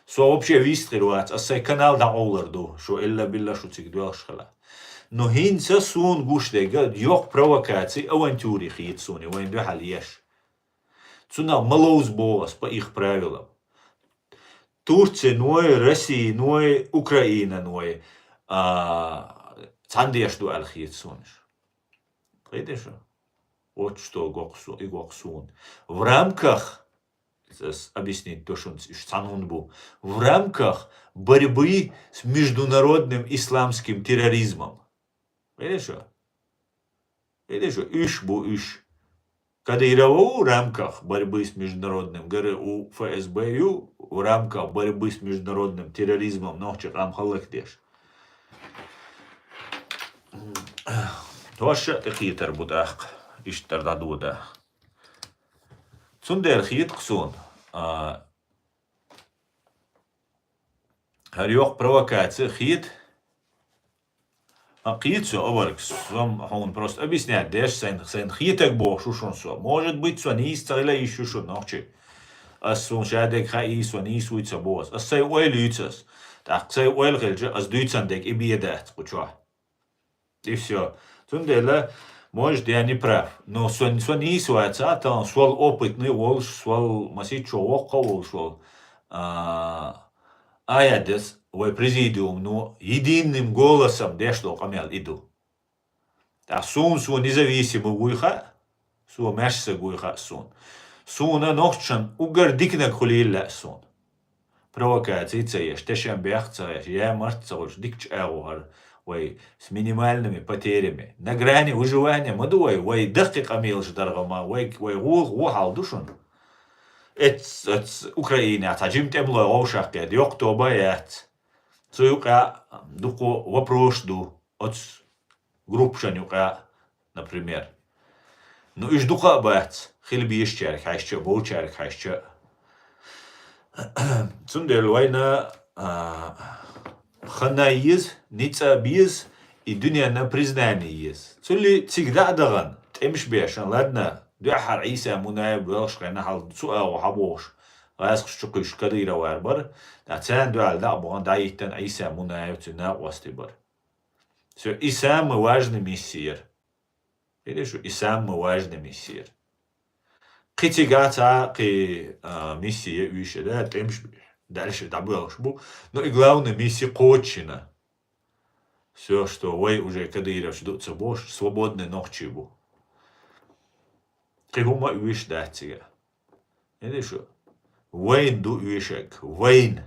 Со вообще вист хир вац, ас сайн канал дӀакъовлар ду, шу элла-билла шу цига доьлхуш хила. Но хӀинца суна гуш дерг йоккха провокаций, авантюри хета суна, вайн дуьхьал еш. Цунах ма ловза боху ас по их правилам. Турциной, Россиной, Украинаной, а, цхьаьна деш ду аьлла хета суна уьш. Кхетий шу? Вот что гоху су-, и гоху суна. В рамках, ас объяснить до шуна, уьш цхьаьна хӀунда бу, в рамках борьбы с международным исламским терроризмом. Кхетий шу? Кхетий шу? Уьш бу уьш. Кадыров в рамках борьбы с международным, ГРУ, ФСБ ю в рамках борьбы с международным терроризмом нохчи къам хӀаллакдеш. Тоша а тӀекхетар бу тӀаккха, иштта дӀадода. Цундела хета-кх суна, а, хӀара йоккха провокаци хета. А, кхета со, обарг, со хьуна просто объяснять деш, сайн, сайн хетаг бохуш шу шуна со. Может быть, со нийса ца хила йиш ю шуна нохчи. Ас суна шадерг хаий, со нийса вуй ца боху ас. Ас сайн ойла юьйцу ас. ТӀаккха сайн ойла хилча, ас дуьйцан дерг и бе дац кху чохь. И всё. Цундела, может, я не прав. Но со, со нийса вац а, тахана сол опытный волуш, сол маситчо воккха а волуш вол. А, Аядес, вай президиум, ну, единым голосом деш долу къамел и ду. ТӀаккха суна, со независимый вуй хаьа, со маьрша саг вуй хаьа суна. Суна нохчашна уггар диканаг хуьлийла лаьа суна. Провокаций ца еш, тешан бехк ца еш, ямарт ца хуьлуш, дикачу агӀо хӀара вай с минимальными потерями. На грани выживания ма ду вай, вай даккхий къамелаш даргӀа ма, вай, вай гӀулах ву хьал ду шуна. Эц, эц Украинехь цхьа жима тӀемалой вовшахкхеда, йоккха тоба яц. Цу юкъа дукха вопрос ду оцу группашан юкъа, например. Ну, уьш дукха а бац, хила безачаьрга хьаьжча а, болчаьрга хьаьжча а. Цундела вайна, а, ханна еза, ницкъа беза, и дуьненна признание еза. Цуьлли цига дӀа а дахана, тӀемаш бешан, ладна, дуьххьара Ӏийса Мунаев боьлхуш хенахь хьал цу агӀо хьабохуш, гӀазкхаш чу кхуьйсуш Кадыров вар бара, царна дуьхьал дӀа а бахана, дӀа а йиттина Ӏийса Мунаев цуьнан накъостий бара. Всё, и самый важный миссия яра. Видишь, и самый важный миссия яра. Кхин цига цхьа а кхин, а, миссия уьйш а, да, тӀемаш дальше дӀабоьлхуш бу. Но и главный миссия кхочушйина. Всё, что вай уже кадыровцаш ду ца бохуш, свободный нохчий бу. Кхин хӀума а уьйш дац цига. Видишь, вайн ду уьйшаг, вайн.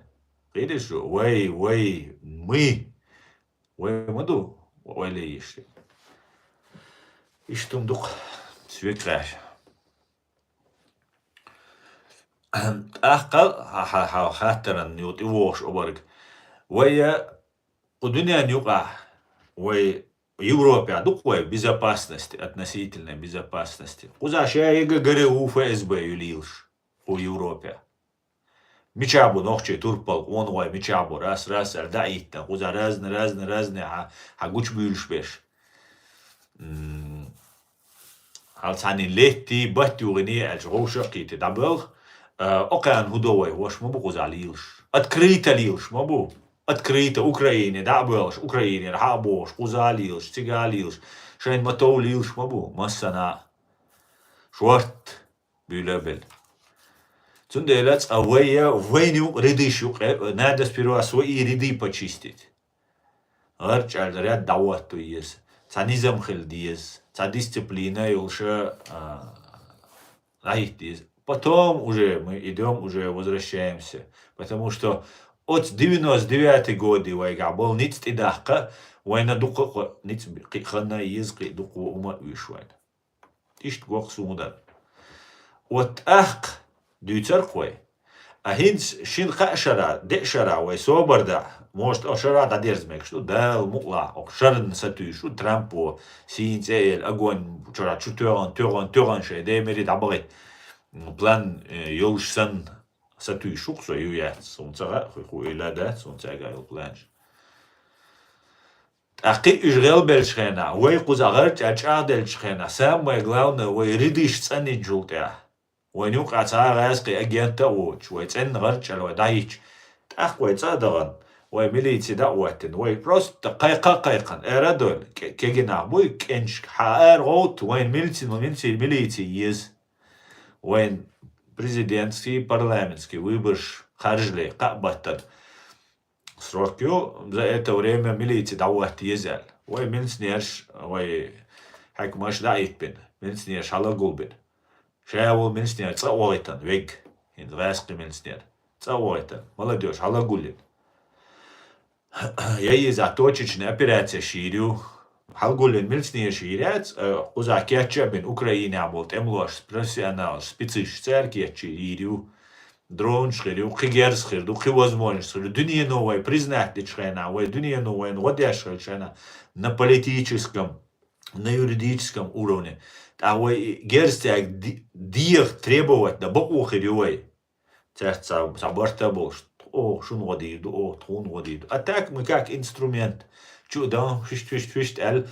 Видишь, вай, вай, мы. Вай ма ду, вай ле йиш. Иштта хӀума ду-кх, свекъаша. ТӀаккха хьа-, хьа-, хьа-, хаттаран юкъа тӀевогӀуш обарг. Вай, кху дуьнен юкъахь, вай Европехь ду-кх вай безопасности, относительной безопасности. Кхузахь ша ега ГРУ, ФСБ ю лелаш, кху Европехь. Мичахь бу нохчий турпал, къонахой мичахь бу, раз, раз, аьлла дӀа а йиттина, кхузахь разный, разный, разный хьан, хьан гучубуьйлуш берш. М, хьал цхьаннен летти, батт югӀиний аьлча, гӀовша а кхийти дӀабоьлху. А, окхарна хӀун до вай, хӀорш ма бу кхузахь лелаш. Открыто лелаш ма бу. Открыто Украине дӀа а боьлхуш, Украинера хьа а бохуш, кхуза а лелаш, цига а лелаш, шайна ма тов лелаш ма бу, массана а. Шорт буьйлабелла. Цундела цкъа вай, вайна юкъа рядыш юкъа, э, надо сперва свои ряды почистить. ГӀарчӀаьлла ряд дӀахӀотто еза. Цхьа низам хила деза. Цхьа дисциплина йолуша, а, дӀахӀитта деза. Потом уже мы идём, уже возвращаемся. Потому что оцу девяносто девятый годы вайгахь болу ницкъ тӀедаккха, вайна дукха а кхо-, ницкъ кхин ханна еза, кхин дукха хӀума а уьйш вайна. Иштта гоху суна дан. Вот тӀаккха дуьйцар-кх вай. А хӀинца шина кхаа шарахь, деа шарахь вай собар дахь, может, оха шарахь дӀадерза мегаш ду, Дала мукъалахь, оха шарна сатуьйсуш ву Трампо, сийна цӀе а елла, огонь чуьра чу тоьгӀан, тоьгӀан, тоьгӀан шайн даймири дӀабахийта. План, э, йолуш санна сатуьйсуш ву-кх со, ю яц, суна ца хаьа, хӀу-, хӀу ила дац, суна цаьрга йолу планаш. ТӀаккха уьш гӀелбелча хенахь, вай кхуза гӀарчӀа чӀагӀделча хенахь, самое главное, вай рядыш цӀанйинчул тӀехь. Вайна юкъахь цхьа а гӀазкхи агент а воцуш, вай цӀенна гӀарчӀа вай дӀахӀиттича, тӀаккха вай цӀа а дахана, вай милици дӀа а хӀоттийна, вай просто кхайкха а кхайкхина, ара а довлийна, ке-, кегий нах буй, кӀенташка хьаара гӀовтта, вайна милици, милици, милици еза. Вайн президентский, парламентский выбораш харжале кхаъ баттана срок ю, за это время милици дӀахӀотта еза аьлла. Вай милиционераш, вай хьаькамаш дӀа а хӀиттабина, милиционераш хьала а гулбина. Ша волу милиционер цӀа а вохуьйтина, вег, хӀинца гӀазкхи милиционер, цӀа а вохуьйтина, молодёжь хьала а гулйина. Я иза точечный операцеш йийр ю. Хьалгуллин милиционераш йийр яц, э, кхузахь кечъян а бина, Украинехь болу тӀемалош, профессионалаш, спецаш, цара кечъян йийр ю. Дронаш хир ю, кхин герз хир ду, кхин возможность хир ду. Дуьнено вай признать дечу хенахь, вай дуьнено вайна гӀо деш хилча хенахь, на политическом, на юридическом уровне. ТӀаккха вай герз цаьрга де-, деха требовать дан бакъо хир ю вай. Цаьрца цхьа, цхьа барт а болуш, оха шуна гӀо дийр ду, оха тхуна гӀо дийр ду. А так мы как инструмент. Чу а дан, фишт, фишт, фишт аьлла,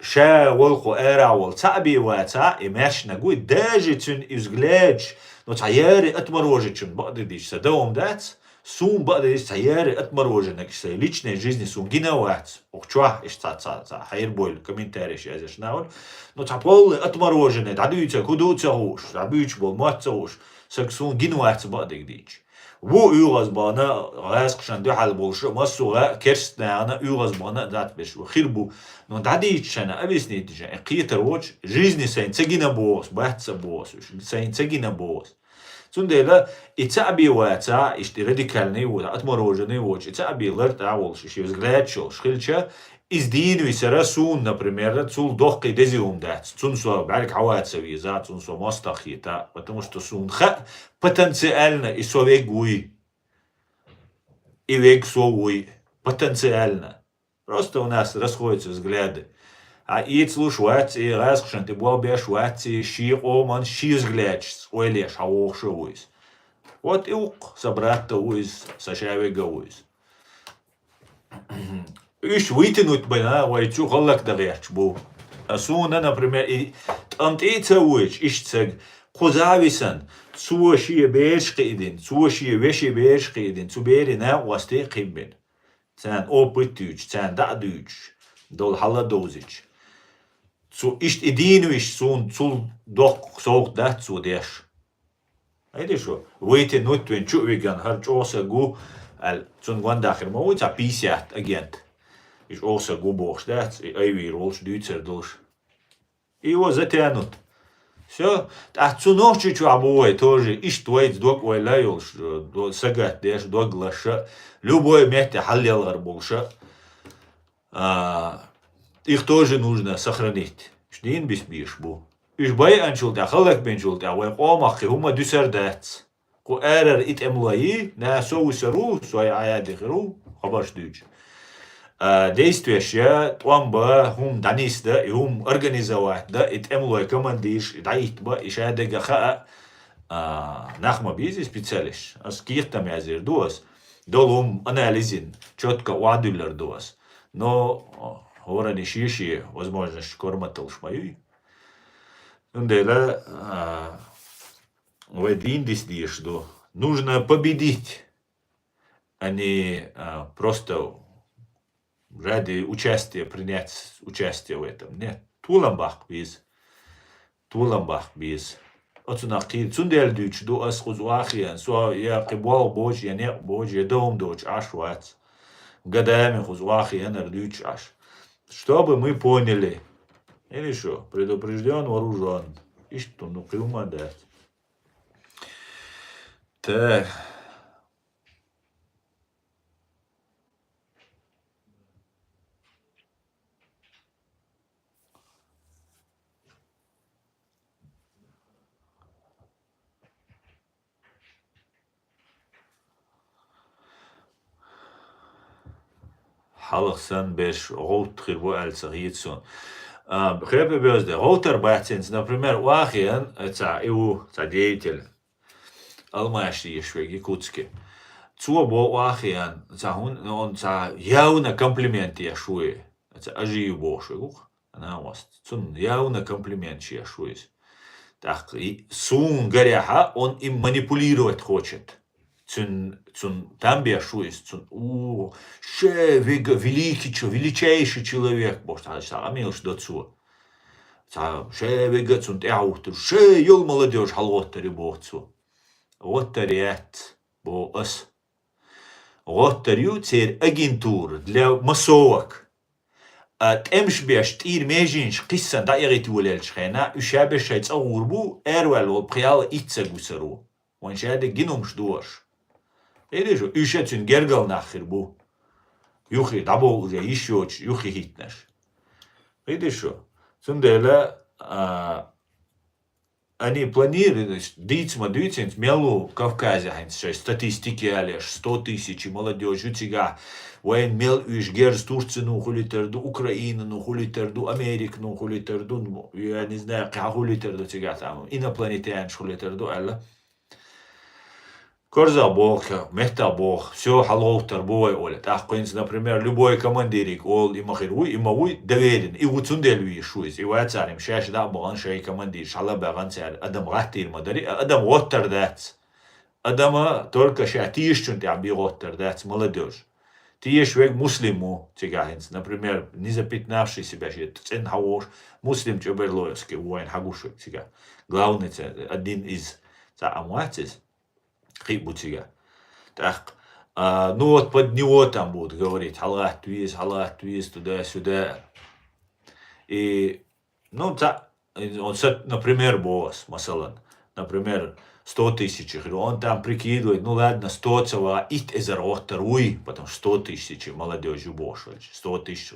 ша волу кху ара волу цхьаъ бен вацахь, и маьршаниг вуй, даже цуьнан и взглядаш, ну, цхьа яре отмороженный бакъдерг дийцича, сан дан хӀума дац, суна бакъдерг дийцича, цхьа яре отмороженный, сайн личной жизни суна гина а вац. Оха чохь иштта цхьа, цхьа, цхьа хьайр бойла комментареш язъеш нахана. Ну, цхьа полный отмороженный, дӀадуьйцург хӀун ду а ца хууш, дӀабуьйцуш болу мотт а ца хууш, сага суна гина вац бакъдерг дийцича. Ву оьгӀазбахана, гӀазкхашна дуьхьал болуш а, массо а керста нахана оьгӀазбахана а дӀатӀабеш ву, хир бу. Ну, дӀадийцича шайна, объяснить дича, кхетар воцуш, жизни сайн ца гина боху ас, бац а боху ас уьш, сайн ца гина боху ас. Цундела и цхьаъ бен вацахь, иштта и радикальный а воцуш, отмороженный а воцуш, и цхьаъ бен лартӀехь а волуш, и шен взглядаш йолуш хилча, иза дийна висар суна, например, цул доккхий дезий хӀума дац. Цунна со бӀаьрг хьаваца веза, цунна со мостагӀа хета, потому что суна хаьа, потенциально и со вег вуй, и вег со вуй, потенциально. Просто у нас расходятся взгляды. Хьан эцалуш вац и, гӀазкхашна тӀе болх беш вац и, шен къоман шен взглядашца ойла еш хьан вохуш а ву иза. Вот и ву-кх, сан брат а ву иза, сан шавег а ву иза. Уьш вытянуть бина, вай чу гӀаллакдан гӀерташ бу. А суна, например, и тӀам тӀе а ца вуьйцуш, иштта саг кхуза а висина, цо шен бераш кхиадина, цо шен вешин бераш кхиадина, цу берийн накъостий а кхин бина. Царна опыт дуьйцуш, царна дӀа а дуьйцуш, долу хьал а довзуьйтуш. Цу иштта и дийна висча, суна цул доккха совгӀат дац цо деш. Хьайди шу, вайтин нуттвин чу а виган, хӀара чӀогӀа саг ву, аьлла, цунна гондахар ма ву цхьа пятьдесят агент. И чӀогӀа саг ву бохуш дац, и айвийр волуш дуьйцар долуш. И его затянут. Всё. ТӀаккха цу нохчи чохь бу вай тоже, иштта вайца дог-ойла йолуш, э, до-, сагатдеш, дог лаша, любой метте хьаллелгӀар болуша. А, их тоже нужно сохранить. Уьш дийна биса безаш бу. Уьш байанчул тӀехь, хӀаллакбинчул тӀехь вай къомах кхин хӀума дуьсар дац. Кху арара и тӀемалой, наха со вусар ву, со и Ӏаядихир ву, хабарш дуьйцу. А, действуеш я, тӀом бан, хӀума дӀанисдан, и хӀума организовать дан, и тӀемалой командирш, и дӀахӀиттабан, и шадерга хаьа, а, нах ма бийзий специалисташ. Ас кехатам язйир ду ас, долу хӀума анализин, чётко охьадуьллар ду ас. Но, а, хӀоранна шен-шен возможносташ корматаллаш ма юй. Цундела, а, вай дийна диса дезаш ду. Нужно победить, а не, а, просто ради участия принять участие в этом. Нет, толам баккха беза. Толам баккха беза. Оцунах кхийра цундела дуьйцуш ду ас кхуза охьахиъна. Со я кхин болх боцуш, я некъ боцуш, я дан хӀума доцуш Ӏаш вац. Годами кхуза охьахиънара дуьйцуш Ӏаш. Чтобы мы поняли. Или что? Предупреждён, вооружён. Иштта, ну, кхин хӀума дац. Так. Хьалха санна берш гӀовтта хир бу аьлла ца хета суна. А, хепе безде, гӀовтар бац хӀинца, например, охьахиъна, цхьа и ву, цхьа деятель, Алмаш еш вега Якутске. Цо бо охьахиъна, цхьа хӀун, он цхьа явно комплимент еш ву и. Ца ажив бохуш вегух. Ана васт. Цунна явно комплимент шеш ву иза. Так, и сун горяха, он им манипулировать хочет. Цун, цун там беш ву иза, цун, у, ше вега великий чо-, величайший человек, бохуш, цхьа, цхьа амилш до цо. Ца, ше вега цун тӀаьхьуттур, ше йол молодёжь хьалгӀоттари боху цо. ГӀоттар яц, бо ас. ГӀоттар ю церан агентура для массовок. А тӀемаш беш тӀийр межинаш кхиссан дӀаэгӀит волелчу хенахь, уьш ша беш шайн цӀа гӀур бу, араваьлла волу пхиала итт саг ву цара ву. Вайн шаьдиг гинумаш ду аша. Хири шу, уьш а цуьнан гергал нах хир бу. Юххе дӀабовла уже йиш йоцуш, юххе хӀиттинарш. Хири шу. Цундела, а, Они планируют, дийца ма дуьйцу хӀинца, мел ву Кавказе хӀинца шайн статистика ялеш, сто тысяч молодёжь ю цигахь, вайн мел уьш герз Турцино хулитар ду, Украинано хулитар ду, Американо хулитар ду, я не знаю, кхин хулитар ду цигахь там, инопланетянаш хулитар ду аьлла. Корзах боху, меттах боху, всё, хьалагӀовттар бу вай олий. ТӀаккха хӀинца, например, любой командириг олу, и ма хир вуй, и ма вуй, доверенный, и ву цундела вийш ву иза. И вацахь, им шаьш дӀа а бахана, шайн командирш хьала а баьхана цара, адам гӀаттийр ма дари, а адам гӀоттар дац. Адама только ша тешачун тӀехь би гӀоттар дац, молодёжь. Теша вег муслим ву, цигахь хӀинца, например, не запятнавшийся беш, цӀена хьавогӀуш, муслим чӀоберлоевский ву вайн хьагуш вег цигахь. Главный ца-, один из, цхьа а ма вац иза. Кхин а бу цига. ТӀаккха, а, ну вот под него там будут говорить, хьалагӀатта веза, хьалагӀатта веза, туда-сюда. И, ну, ца-, он са-, например, бос, масалан, например, сто тысяч хир, он там прикидывает, ну ладно, сто ца ваха, итт эзар гӀоттар вуй, потому что сто тысяч молодёжь ю бохуш ваьлча, сто тысяч,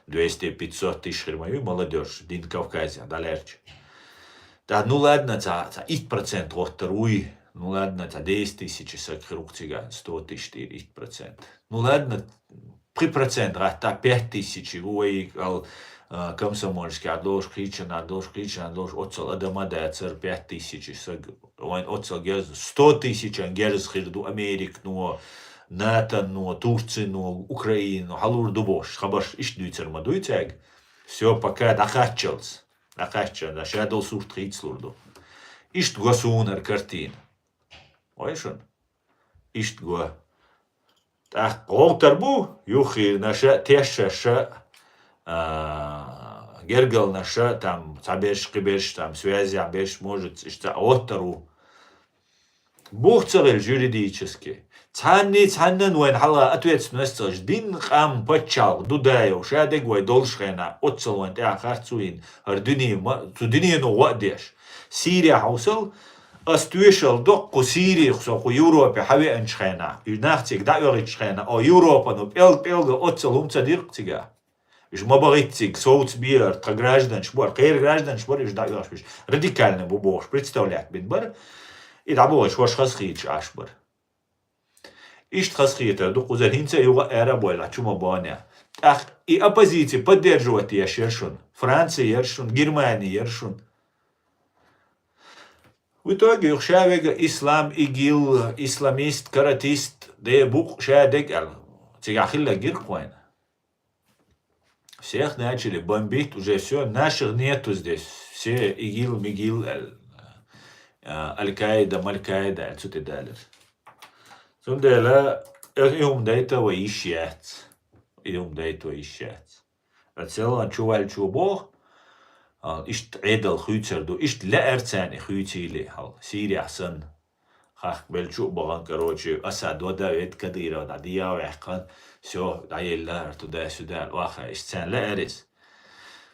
двести, пятьсот тысяч хир ма ю молодёжь, дин Кавказе, дӀалаьрча. Да, ну ладно, ца, ца итт процент гӀоттар вуй. Ну ладно, ца десять тысяч саг хир ву-кх цигахь, сто тысяч тӀера итт процент. Ну ладно, пхи процент гӀатта, пять тысяч ву вай ал, а, Комсомольский а долуш, кхечан а долуш, кхечан а долуш, оццал адам а дацара пять тысяч саг. Вайн оццал герз, сто тысячан герз хир ду Американо, НАТОно, Турцино, Украинано, хьалур ду бохуш, хабарш иштта дуьйцур ма дуй цаьрга. Всё, пока, дӀакхаччалц. ДӀакхаьчча, ша долу сурт хийцалур ду. Иштта го суна хӀара картина. Вай шуна? Иштта го. ТӀаккха гӀовттар бу, юххернаша, тешшаша, а, гергалнаша, там, цхьаберш, кхиберш, там, связехь берш, может, иштта гӀоттар ву. Бух ца хилча юридически. Цхьанний цхьаннан вайн хьалха ответственность ца хилча, дин къам паччалх Дудаев, ша дерг вай долуш хенахь, оццал вайн тӀехь харц ву йина, хӀара дуьне ма, цу дуьнено гӀо а деш. Сирия хьовсал, ас тоьшалла доккху Сирих со кху Европе хьавеанчу хенахь, и нах цига дӀаоьгӀучу хенахь, о, Европано пӀелг-пӀелга оццал хӀума ца диркх цигахь. Уьш ма бахийтта цига, совца бера, тхан гражданаш бара, кхеран гражданаш бара, уьш дӀаоьхуш беш. Радикальный бу бохуш, представлять бина бара. И дӀабохуш, ваша хазахеташ Ӏаш бара. Иштта хазахетар ду, кхузара хӀинца а юха а ара а бойла, чу ма бахана. ТӀаккха и оппозиция поддерживать еш яра шуна. Франция яра шуна, Германия яра шуна. В итоге юха ша вега ислам, игил, исламист, каратист, де букъ ша дег аьлла. Цигахь хилла гиркх вайна. Всех начали бомбить, уже всё, наших нету здесь. Все ИГИЛ-МИГИЛ аьлла, а, Аль-Каида, Маль-Каида аьлла, цу тӀе далира. Цундела, э, и хӀума дайта вай йиш яц. И хӀума дайта вай йиш яц. Ацелан чу ваьлчо боху, а, иштта Ӏедал хуьйцур ду, иштта лаьара царна и хуьйцийла хьал, Сирияхь санна. Хахка белчу а бахана, короче, Асад вада а ведда, Кадыров дӀа дӀа а ваьккхина, всё, дӀаелла хӀара туда-сюда аьлла, ваха, иштта царна лаьара иза.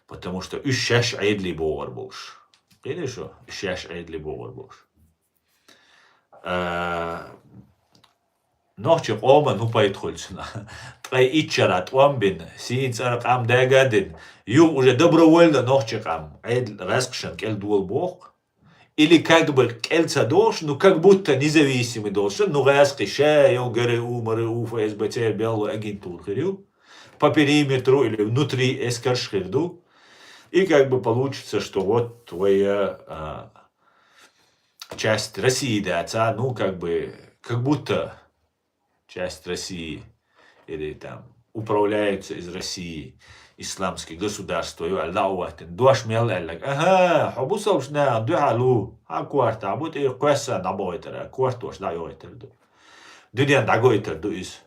Потому что уьш шаьш Ӏедале богӀур болуш. Кхиъний шу? Уьш шаьш Ӏедале богӀур болуш. А, нохчийн къоман хӀун пайда хуьлу цунах? Ткъе итт шарахь тӀом бина, сийна цӀара къам дага а дина, юха уже добровольно нохчийн къам Ӏедал гӀаьскхашна кӀел дола боху. Или как бы кӀел ца дохуш, ну, как будто независимый долуш, ну, гӀаьскхи ша йо ГРУ, МРУ, ФСБ, ЦРУ белла агентура хир ю. По периметру или внутри эскарш хир ду. И как бы получится, что вот твоя, а, часть России, да, ца, ну, как бы, как будто часть России или там управляются из России, исламские государства, ю аьлла дӀа а ваттина. Дош мел аьлларг: «Аха, хьо бусалба нахана дуьхьал ву, хьан корта бу тӀе кхоьсса дӀабахийтар, кортош дӀайохийтар ду. Дуьнен дӀагойтар ду иза».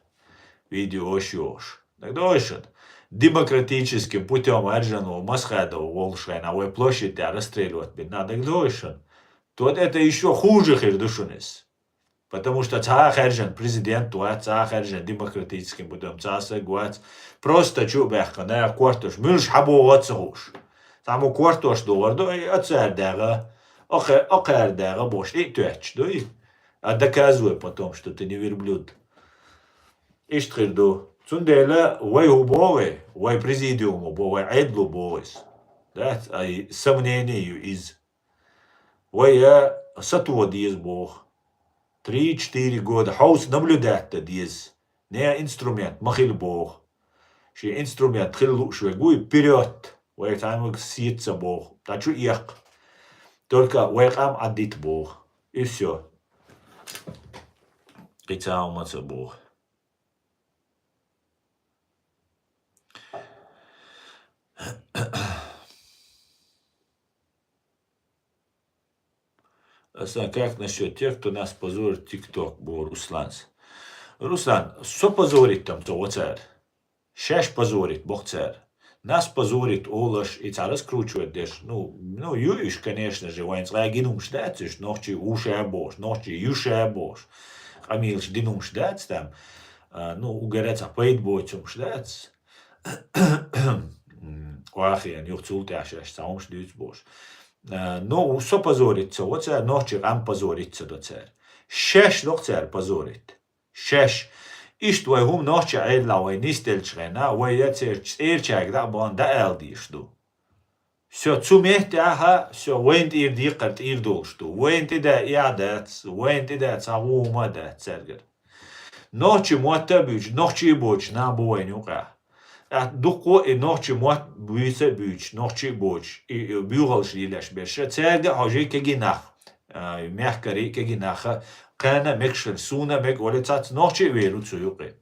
Видеош йохуш. Так дойшан. Демократическим путём аьржано масхадов волуш хенахь вай площадь тӀехь расстреливать бина, так дойшан. То это ещё хуже хир ду шуна иза. Потому что цхьа а хаьржина президент вац, цхьа а хаьржина демократическим путём цхьа саг вац. Просто чу а баьхкина, кортош, муьлш хьан богӀу а ца хууш. Цхьаммо кортош догӀар ду, и оцара дагӀа, оха-, окхара дагӀа бохуш, и тоьттуш ду и. А доказывай потом, что ты не верблюд. Иштта хир ду. Цундела вай хӀу богӀий, вай президиумо бо, вай Ӏедало богӀий. Дац, ай сомнение ю иза. Вай я сатуо деза боху. Три-четыре года хьовса наблюдать дан деза. Не инструмент ма хила боху. Шен инструмент хила лууш верг вуй, вперёд. Вай цхьаьнгга сеца ца боху. Ткъа чу эккха. Только вай къам Ӏаддита боху. И всё. Кхин цхьа хӀума ца боху. Аса, как насчёт тех, кто нас позорит в ТикТок, бо Русланс? Руслан, со позорить там цо вацара. Шаьш позорить боху цара. Нас позорить олаш, и цхьа раскручивать деш. Ну, ну, ю уьш, конечно же, вайн цкъа гина хӀумаш дац уьш, нохчий ву ша бохуш, нохчий ю ша бохуш. Къамелаш дина хӀумаш дац там. А, ну, угара цхьа пайда боцу хӀумаш дац. М, Ӏохийна юха цул тӀаьхьа шаьш цхьа хӀумаш дуьйцу бохуш. А, ну, со позорить ца во цара, нохчий къам позорить ца до цара. Шаьш доккху цара позорить. Шаьш. Иштта вай хӀума нохчий Ӏедалахь вай нисделчу хенахь, вай я церан цӀерачаьрга дӀа а бахана, дӀаала дезаш ду. Всё, цу меттехь а, всё, вайна тӀера декхар тӀера долуш ду. Вайна тӀе да эхь дац, вайна тӀе да цхьа хӀума а дац цаьргара. Нохчий мотт а буьйцу, нохчий а боцуш нах бу вайна юкъахь. ТӀаккха дуккха а и нохчий мотт буьйцу а буьйцуш, нохчий а боцуш, и, и буьйхалш лелош берш а, цаьрга а хьожий кегий нах, а, мехкарий а кегий нах а, кхана а мегаш, суна а мега, вале цац нохчий а вер ву цу юкъе.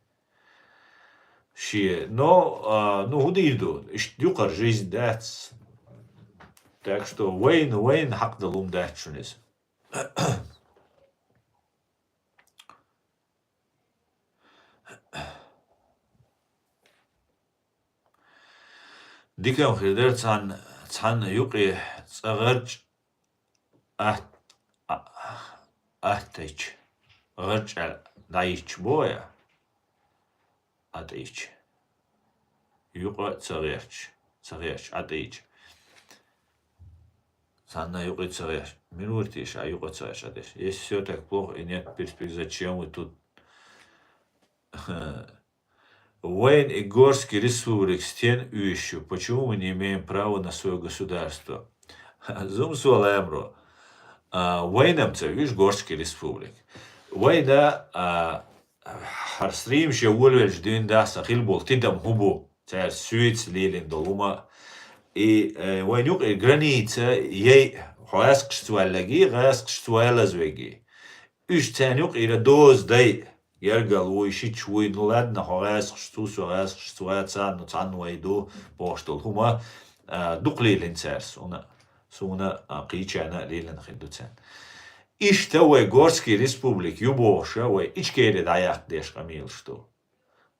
Шен, но, а, ну, хӀун дийр ду? Иштта юкъара жизнь дац. Так что вайна, вайна хьакъ долу хӀума дац шуна иза. Дика-м хир дара цхьанна, цхьанна юкъе цӀа гӀарчӀ ат-, а-, аттайча, гӀарчӀ аьлла дӀайича боху я? АтӀийча. Юкъа ца гӀерташ, ца гӀерташ, АтӀийча. Цхьанна юкъа ца гӀерташ. Мила вара те ша юкъа ца гӀерташ АтӀийча? Если всё так плохо и нет перспектив, зачем вы тут? Вайн и Горский республик стен уьйш ю. Почему мы не имеем права на своё государство? Зум со лаьмро. А, вайнам ца уьйш Горский республик. Вайна, а, хӀара стримаш я волавелча дуьйна даса хила болу тидам хӀун бу? Цара суьйца лелийна долу хӀума. И, э, вайн юкъе граница яй, хьо гӀаскхашца ваьллагий, гӀаскхашца валлазвегий. Уьш царна юкъера доза дай, гергал вуй, шича вуй, ну ладна, хьо гӀаскхашца ву, со гӀаскхашца вац, ну цхьанна вай ду, бохуш долу хӀума, а, дукха лелийна цара суна, суна, а, кхечарна а лелийна хир ду царна. Иштта вай Горский республик ю бохуша, вай Ичкери дӀаяккха деш къамелаш ду.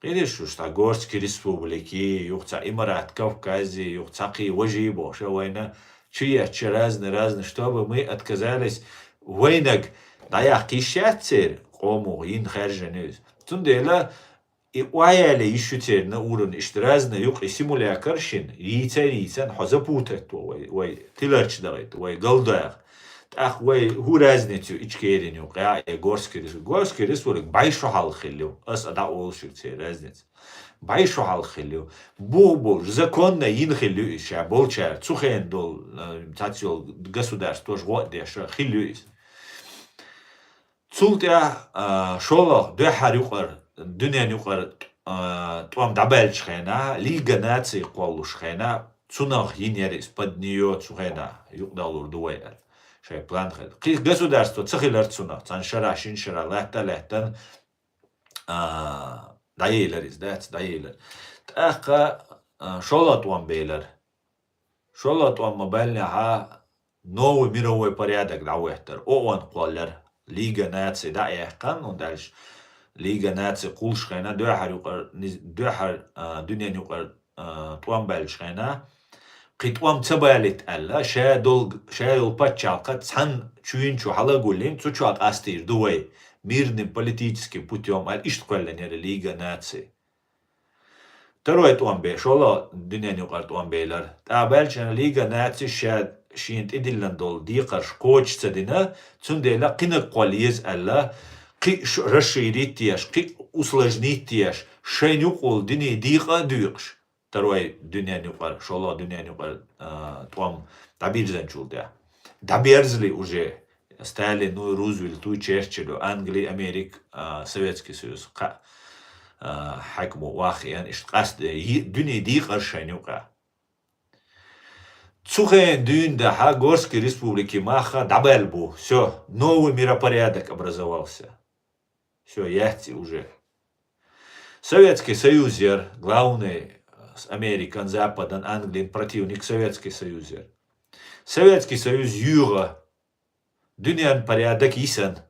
Къилиш уьш цхьа Горский республики, юха цхьа Имарат Кавкази, юха цхьа кхин важи бохуша вайна, чу еттача разный, разный, чтобы мы отказались, вайнаг дӀаяккха йиш яц церан, къомо йина хаьржина иза. Цундела и ой яле йиш ю церан на уровне, иштта разный юкъа и симулякр шина, йийца а йийцан, хьо запутать во вай, вай тиларча дахийта, вай галдагӀа. ТӀаккха вай хӀун разница ю Ичкерин юкъа, я Горский рес-, Горский республик бӀе шо хьалха хилла ю. Ас а дӀаолуш ю церан разница. БӀе шо хьалха хилла ю. Бух болуш, законно йина хилла ю иза ша болчара, цу хенахь долу, э, цац йолу государство тоже гӀо а деш хилла ю иза. Цул тӀаьхьа, а, шолгӀа дуьххьара юкъара, дуьненан юкъара, а, тӀом дӀабаьллачу хенахь, Лига наций кхоллуш хенахь, цунах йина яра иза, под неё цу хенахь юкъадалур ду вай аьлла. Шайн план хилла. Кхин государство ца хилира цунах, цхьана шарахь, шина шарахь латта а лаьттина, а, ДӀаелар иза, дац, дӀаелар. ТӀаккха, а, шолгӀа тӀом белар. ШолгӀа тӀом ма баьллехьа, новый мировой порядок дӀахӀоттар. ООН кхоллар. Лига наций дӀа а яьккхина, хӀунда аьлча Лига наций кхуллуш хенахь, дуьххьара юкъара, низ-, дуьххьара, а, дуьненаюкъара, а, тӀом баьлча хенахь, кхин тӀом ца балийта аьлла, ша долг-, ша йолу пачхьалкх цхьана чуьйна чу хьала а гулйина, цу чохь къастийр ду вай, мирным политическим путём аьлла, иштта кхоьллина яра Лига наций. Второй тӀом бе-, шолгӀа дуьненаюкъара тӀом белар. ТӀаккха баьлча Лига наций ша шена тӀедиллина долу декхарш кхочуш ца дина, цундела кхинаг кхолла еза аьлла, кхин ш-, расширить еш, кхин усложнить еш, шайна юкъахула дина декъа а доькъуш. Второй дуьненаюкъара, шолгӀа дуьненаюкъара, а, тӀом дӀабирзинчул тӀаьхьа. ДӀаберзале уже Сталину, Рузвельту, Черчиллю, Англи, Америк, а, Советский Союз, кхаъ, а, хьаькамо ваххиан, иштта къаста, йи-, дуьне дийкъар шайна юкъа. Цу хенан дуьйна дахьа Горский республики мах дӀабаьлла бу. Всё, новый миропорядок образовался. Всё, яц и уже. Советский Союз яр, главный с Американ, Западан, Англин противник Советский Союз яр. Советский Союз юьйгӀа, дуьненан порядок йисна.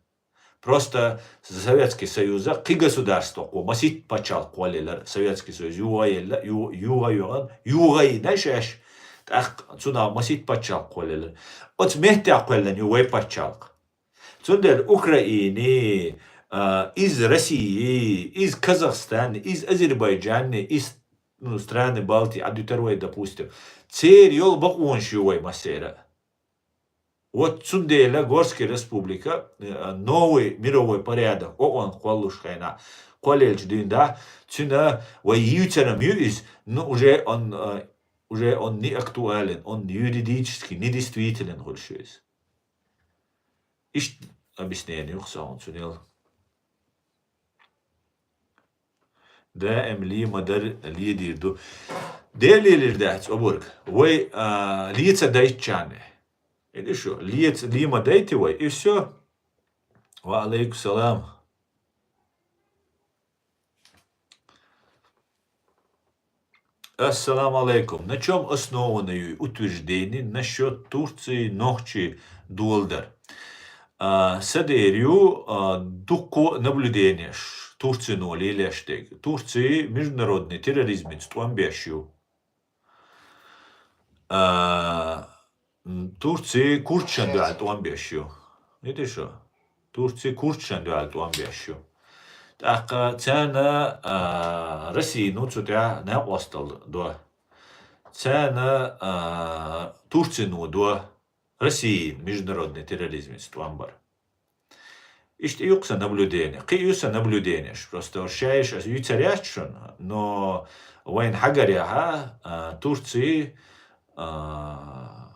Просто Советский Союза кхин государствокхо масийтта пачхьалкх кхоллаелар. Советский Союз юьйгӀа елла, ю-, юьйгӀа йоьгӀна, юьйгӀа йина шаьш, тӀаккха цунах масийтта пачхьалкх кхоллаелар. Оцу меттехь кхоьллина ю вай пачхьалкх. Цундела Украини, а, из России, из Казахстани, из Азербайджани, из, ну, страны Балтии, а дуьтар вай, допустим. Церан йолу бакъонаш ю вай массеран. Вот цундела Горский республика, э, новый мировой порядок, ООН кхоллуш хенахь, кхоллаелча дуьйна дахьа, цуьнан вай юьйцург ю иза, ну, уже он, э, уже он не актуален, он юридически недействителен хуьлуш ю иза. Иштта объяснение ю-кх сан цуьнан. Даим лийма дар ледийр ду. Дела лелийр дац обарг. Вай, а, леца дайтчарна. Или что, леца, лийма дайти вай, и всё. Ва алейкум салам. Ассаламу алейкум. На чём основано ю утверждение насчёт Турции нохчий доладар? А, сан дер ю, а, дуккха наблюденеш Турцино лелош дерг. Турци международный терроризмца тӀом беш ю. А, м, Турци курдашна дуьхьал тӀом беш ю. Видишь, шу? Турци курдашна дуьхьал тӀом беш ю. ТӀаккха царна, а, Россино цу тӀехь накъосталла до. Царна, а, Турцино до Россин международный терроризмца тӀом бар. Иштта ю-кх сан наблюдение. Кхин ю сан наблюденеш. Просто шаьш ас юьйцур яц шуна, но вайна хьагарехь, а, Турци, а,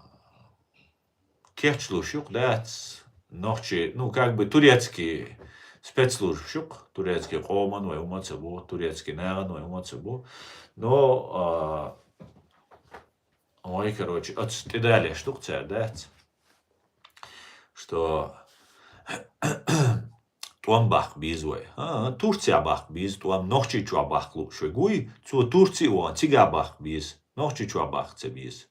кечлуш ю-кх дац нохчий, ну, как бы турецкий спецслужбаш ю-кх, турецкий къоман вай хӀума ца бу, турецкий нахана вай хӀума ца бу. Но, а, Ой, короче, оцу тӀедалеш ду-кх цара, дац? Что тӀом баккха беза вай. А, Турцехь баккха беза тӀом, Нохчийчохь баккха лууш вай гуй, цо Турци а вахана, цигахь баккха беза. Нохчийчохь баккха ца беза.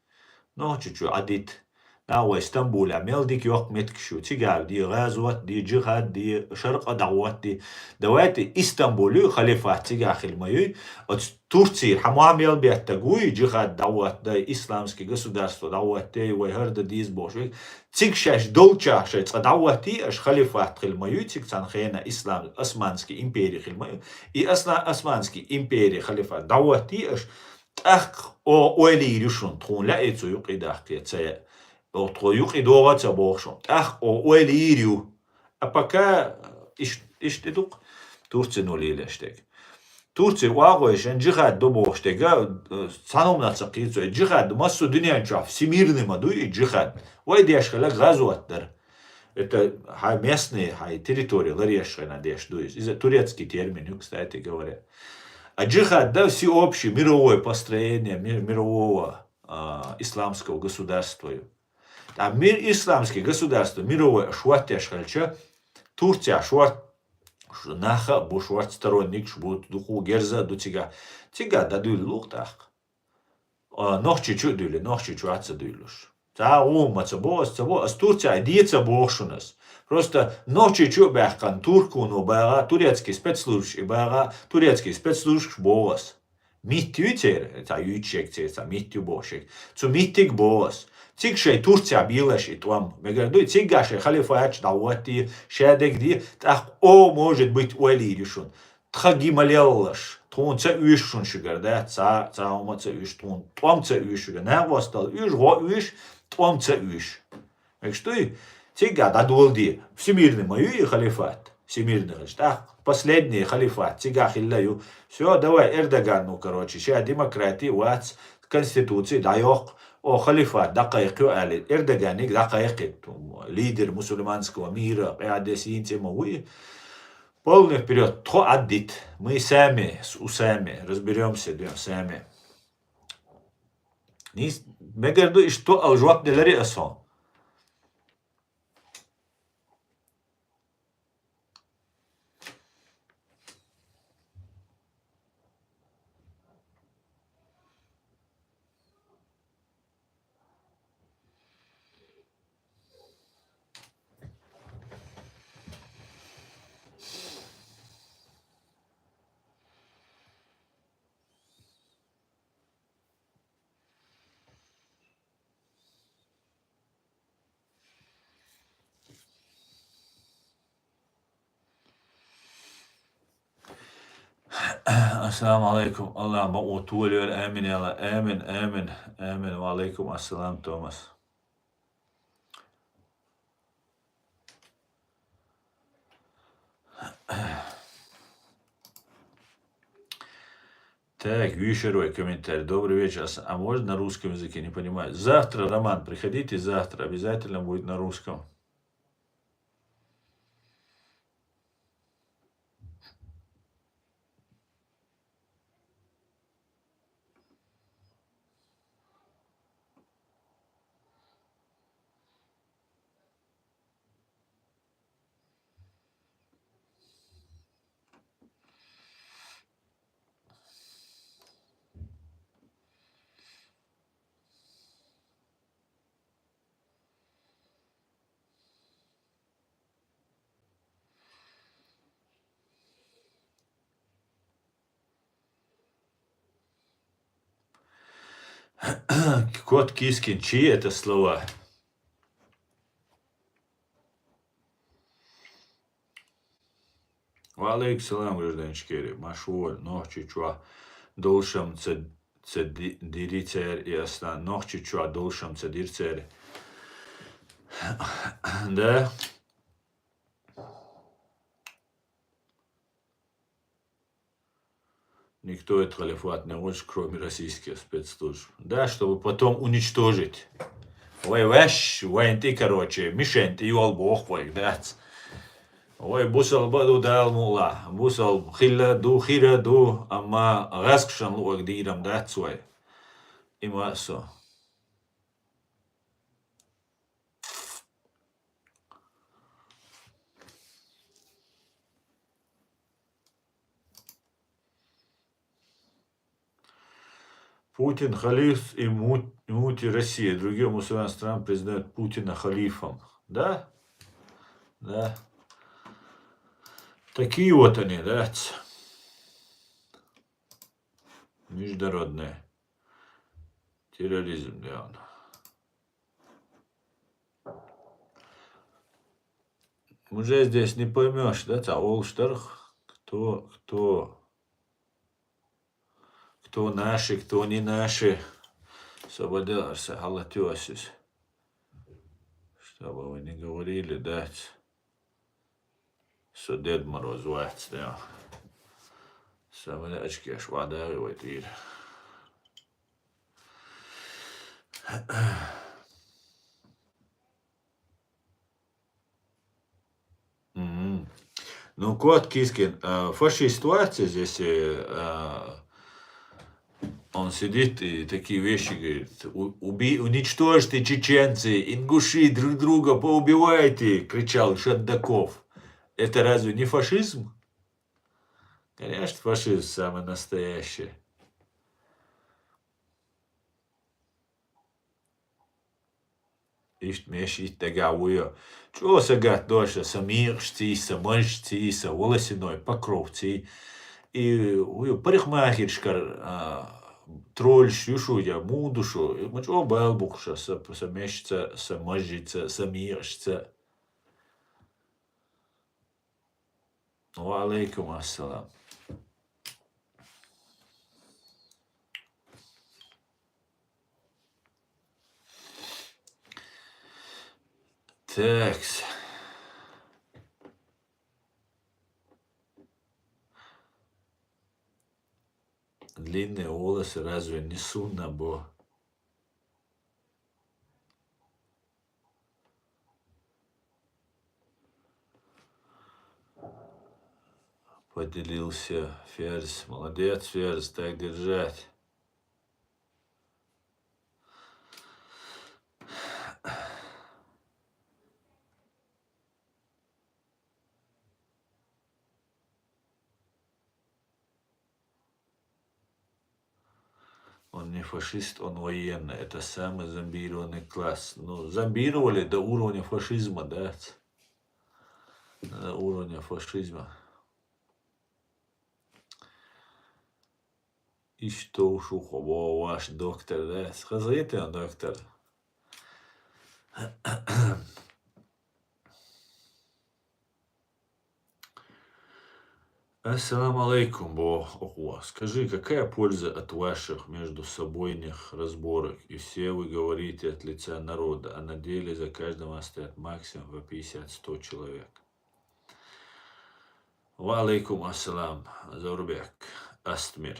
Нохчийчу Ӏадит. Нагахь вай Стамбулехь мел дика йоккха меттигаш ю. Цигахь де гӀазот, де джихад, де шаркъа дӀагӀот, де. Давайте Истамбул ю, халифат цигахь хила ма юй. Оцу Турцера хьан мохь мел беттаг вуй, джихад дӀагӀотта, исламский государство дӀагӀотта, вай хӀара дан деза бохуш вай. Цига шаьш долчохь шайн цкъа дӀагӀоттий аша, халифат хила ма юй, цига цхьана хенахь ислам, Османский импери хила ма юй. И асла-, Османский импери, халифат дӀагӀоттий аша, тӀаккха о-, ойла йийр ю шуна, тхуна лаьий цу юкъе даккхий, ца яа. О, тхо юкъе догӀа а ца боху шуна. ТӀаккха о-, ойла йийр ю. А пока иш-, иштта ду-кх Турцино лелош дерг. Турци оагӀой шен джихад ду бохуш дерг, э, цхьана хӀуманах ца кхийцо. И джихад массо а дуьнен чохь всемирный ма дуй и джихад. Вай деш хиларг гӀазот дара. Это хьайн местные, хьайн территори ларъеш хенахь деш ду иза. Иза турецкий термин ю, кстати говоря. А джихад да всеобщее мировое построение ми-, мирового, а, исламского государства ю. Ткъа мир-, исламский государство мировой аш хӀоттеш хилча, Турцехь шорт Ш-, наха а бу шорт сторонникаш бу, дукха герза а ду цига. Цига дӀадуьйлалу тӀаккха. А, Нохчийчу а дуьйле, Нохчийчу а ца дуьйлуш. Цхьа гӀумма ца бо ас, ца бо ас, Турция де ца боху шуна ас. Просто Нохчийчу а баьккхина, туркуно багӀа, турецкий спецслужбаш и багӀа, турецкий спецслужбаш боху ас. Митта ю церан, цхьа юьйцу шег церан, цхьа митта ю боху шег. Цу миттиг боху ас. Цига шайн Турция белаш и тӀом. Мегар дуй, цига шайн халифатчу дӀахӀотте, шадерг де, тӀаккха, о, может быть, ойла йийр ю шуна. Тха гималеллаш, тхуна ца уьйш шуна шуьгара, да? Ца, ца хӀума ца уьйш, тхуна тӀом ца уьйш шуьгара. Накъостал уьйш, гӀо уьйш, тӀом ца уьйш. Мегаш дуй? Цига дӀадоладе. Всемирный ма ю и халифат. Всемирный хилча. ТӀаккха последний халифат. Цига хилла ю. Всё, давай, Эрдоган, ну, короче, ша демократия вац, конституция дӀайоккху, о, халифат дӀакхайкхайо аьлла. Эрдоганиг дӀакхайкхийта. Лидер мусульманского мира, къаьдес йийна цӀе ма ву и. Полный вперёд, тхо Ӏаддит. Мы сами, с усами, разберёмся, да, сами. Нийс-, мегар ду, иштта ала жоп деларе аса хьо. Ассаламу алейкум. Аллах ма у толер. Амин, я Аллах. Амин, амин, амин. Ва алейкум ассалам, Томас. Так, Вишерой комментарий. Добрый вечер. А с-, а можно на русском языке? Не понимаю. Завтра, Роман, приходите завтра. Обязательно будет на русском. Кот Кискин, чьи это слова? Ва алейкум салам, гражданин Ичкери. Машволь, Нохчийчохь долшам ца, ца ди-, дири церан и астан. Нохчийчохь долшам ца дир церан. Да? Никто этот халифат не хочет, кроме российских спецслужб. Да, чтобы потом уничтожить. Вай ваьш, вайн тӀе, короче, мишен тӀе йол боху вайга, дац. Вай бусалба ду Дала мукъалахь. Бусалба хилла ду, хира ду, амма гӀаскхашна луъург дийрам дац вай. Има а со. Путин халиф и му-, мути Россия. Другие мусульманские страны признают Путина халифом. Да? Да. Такие вот они, да? Международный терроризм, да. Уже здесь не поймёшь, да, цхьа олуш дара, кто, кто, кто наши, кто не наши. Со баделар, са хьалатиосис. Чтобы вы не говорили, да. Со Дед Мороз вац, да. Со мене очкеш вадари вай тӀера. Мгм. Ну, Кот Кискин, э, фашист вац, если, э, он сидит и такие вещи говорит: «У-, уби-, уничтожьте чеченцы, ингуши, друг друга поубивайте», — кричал Шендаков. Это разве не фашизм? Конечно, фашизм самый настоящий. Иштта меш итт дагахь вуй. ЧӀо сагатдош, сан мекъашций, сан мажций, сан волосяной покровций. И вуй парикмахершкара, а, тролльш ю шу я муха ду шу? И ма чӀо бала бу-кх ша, сан, сан мешца, сан мажица, сан мекъашца. Ва алейкум ассалам. Такс. Длинные волосы разве не сунна, бо? Поделился Ферзь. Молодец, Ферзь, так держать. Он не фашист, он военный. Это самый зомбированный класс. Ну, зомбировали до уровня фашизма, да? До уровня фашизма. Иштта ву шух, бо, ваш доктор, да? Хаза йита, доктор? Ассаламу алейкум, бо, охуа. Скажи, какая польза от ваших между собойных разборок? И все вы говорите от лица народа, а на деле за каждым стоят максимум по пятьдесят-сто человек. Ва алейкум ассалам, Зурбек, Астмир.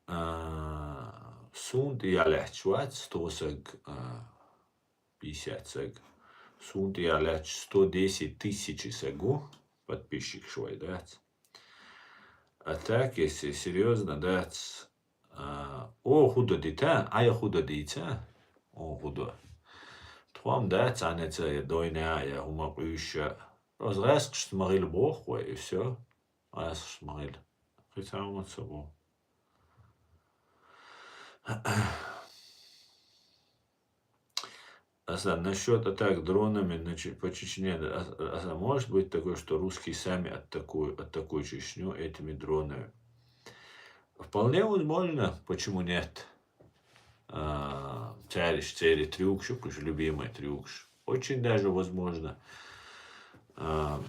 А, суна тӀе ялаьтташ вац сто саг, а, пятьдесят саг. Суна тӀе ялаьтташ сто десять тысяч саг ву, подписчикаш вай дац. А так, если серьёзно, дац, а, о, худа дита, а я худа дица, о, худа. Тхом дац, а не ца я дойна, я хӀума къуьйша. Оз гӀаскхашца ма хила боху вай, и всё. Ас ма хила. Хи цхьа хӀума ца бо. Аса, насчёт атак дронами на Че-, по Чечне, да, ас-, аса, может быть такое, что русские сами атакую-, атакуют Чечню этими дронами? Вполне возможно, почему нет? А, цаьриш, церий трюкаш, уж любимый трюкаш. Очень даже возможно, а,